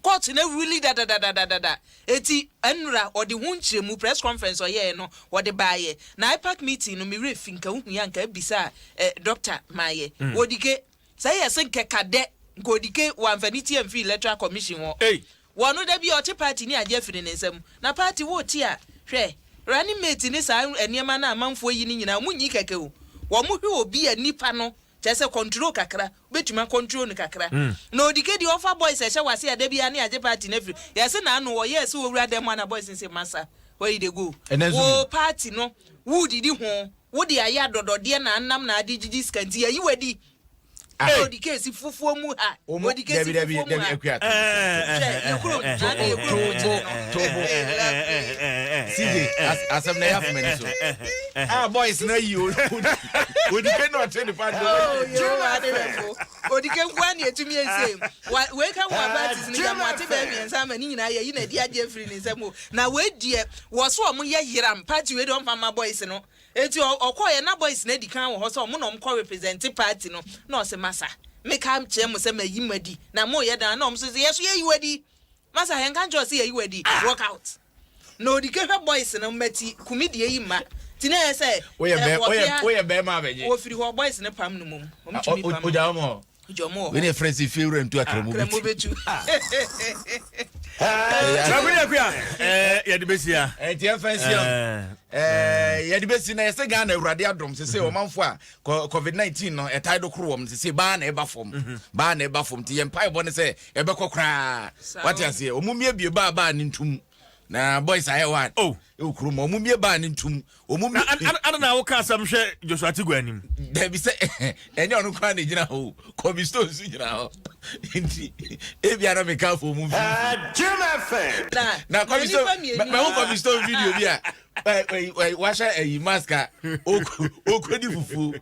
Court no ruli dadadadadada. Eti ɛnora ɔde ho nkyerɛmu press conference ɔyɛɛ no wɔde baayɛ. Na IPAC meeting no me werɛ fi nka wohu yɛ a nka abisa eh, doctor maayɛ. Odike sɛ yɛ se nkɛka dɛ nka Odike wamfa ne ti amfiri electoral commission hɔ. Ei! Wɔno da bi a ɔte party ne agye afiri ne nsam. Na party wote a hwɛ running mate ne saa nneɛma no a amanfoɔ yi no nyinaa wɔn nyi kɛkɛ o. Wɔn hwɛ obi a nipa no kyerɛ sɛ control kakra wobɛtumi acontrol no kakra. Na Odike deɛ ɔfa boys ɛhyɛ wase a da biara ne agye party no afiri. Yɛse n'ano ɔyɛɛ sɛ ɔwura dan mu a na boys no se masa where you dey go? Ɛnɛ nso Wo bi. party no wodidi ho wode ayɛ adɔdɔdeɛ na anam na ade gyigyi sika nti yɛyi wadi. Ah. Na Odike si fufuo mu ha. Omo Odike si dabi dabi fufuo mu dabi ha. akua. Hwɛ yɛ kurom na ade yɛ kurom kyerɛ no. Tobo. CJ asɛm na ɛyɛ afoma ni so. Ah boys na yi o. Odike na ɔte ne party. Oh, yo, ade bɛfo. Odike nkoa ne etumi ese. Wa wei ka ho parties ne gyama ate bɛɛ mmiɛnsa ama ne nyinaa yɛyi na adi agye afiri ne nsam o. Na wei deɛ wɔ so ɔmo yɛ yeram party wei deɛ ɔmfa mma boys no. Eti ɔkɔɔyɛ na boys no adi kan wɔ hɔ sɛ ɔmo na ɔmo kɔ represent party no. Na ɔse masa meka kyerɛ mo sɛ mayi mo adi na mo yɛ dan na ɔmo so sɛ yɛ so yɛyi wadi. Masa yɛn ka nkyerɛ ɔse yɛyi wadi walk out. Na Odike hwɛ boys no mmati kumi deɛ yi mma. Ti na ɛyɛ sɛ Woyɛ bɛ woyɛ wɔpea woyɛ bɛrima abɛgye. wɔfiri hɔ boys no pam no mom. Ɔmo tumi pam no. Ogya wɔn. Ogya ɔmo wɔ Wei hɔ. ne yɛfrɛ sɛ fie wura ntu akramu Kramo bɛtu. bɛtu. Kwaku ne Akua, eh, yɛde bɛsi a. Ɛnti yɛmfa nsi a. Eh, yɛde bɛsi na yɛsɛ Ghana awurade adom sɛ sɛ ɔmanfo a COVID-19 no ɛtae do koro wɔm sɛ sɛ baa na ɛba fam. Baa na ɛba fam nti yɛn mpaebɔ ne sɛ ɛbɛkɔ koraa. Wate aseɛ ɔmo miebie baa baa ne ntum. Na boys ayɛ wa. Oh. Ɛwɔ kurom ɔmo mie baa ne ntum. Ɔmo Na mie. ada na woka asɛm hwɛ Joshua Tigwa anim. Dabi sɛ ɛnyɛ ɔno koraa na egyina hɔ o. Kobe Stone nso gyina hɔ. Nti ebia na meka afɔ mu mfimfini. Na Na Kobe Stone nnipa mmienu mɛho Kobe Stone video bi a Wahyɛ ɛyi mask a okodi fufuo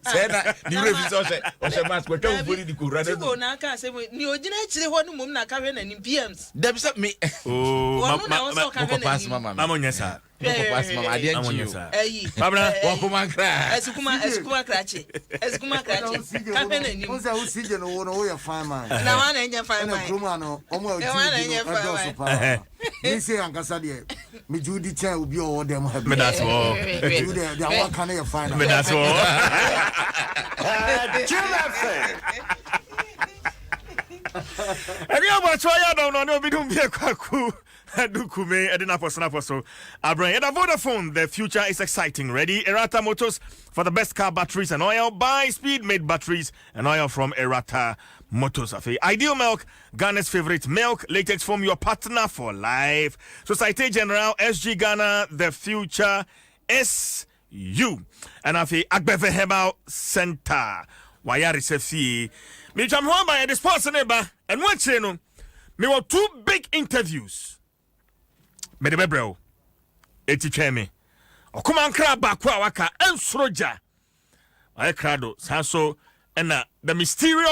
sɛ na ne werɛ fi sɛ ɔhyɛ ɔhyɛ mask, watwa fufuo ne de kowura ne no. Na aka asɛm ni ogyina akyire hɔ no mmom na aka hwɛ n'anim PMs. Dabi sɛ me. Oh, Wɔn na wɔn sɛ ɔka hwɛ n'anim. Mama nyɛ saa. Mokɔpa asoma ma adeɛ nkye o. Ayi. Babra. Wɔkoma nkra. Asukuma asukuma krakye. Asukuma krakye. Ka hwɛ n'anim. Wo sɛ wo CJ no wo no woyɛ fine man. Na wɔn na ɛnyɛ fine man. Ɛna kurom ano wɔn a ɔti di no ɛdɔɔso paa. Me se ankasa deɛ megye wo di kyɛn obi a ɔwɔ dɛm ha bi. Medase wɔ. Nti wo deɛ deɛ waka no yɛ fine. Medase wɔ. Jim FM. Ɛne abɔkyewa yɛ adɔm no ɔne obi dum bi akwaku Adukume ɛde napɔ so napɔ so abrɛn. Yɛda Vodafone, the future is exciting. Ready? Erata Motors for the best car batteries and oil. Buy speed made batteries and oil from Erata Motors. Afei Ideal Milk, Ghana's favorite milk, latex foam, your partner for life. Societe Generale, SG Ghana, the future is you. And afei Agbeve Herbal Center, wayaresɛ fie. Metwa me ho aba, yɛde sports ne ba. Ɛno akyire no mewɔ two big interviews mede bɛbrɛ wo, ɛti twɛn me. Ɔkoma nkra baako a waka ɛnsoro gya ayɛ krado saa so, ɛna the mysterious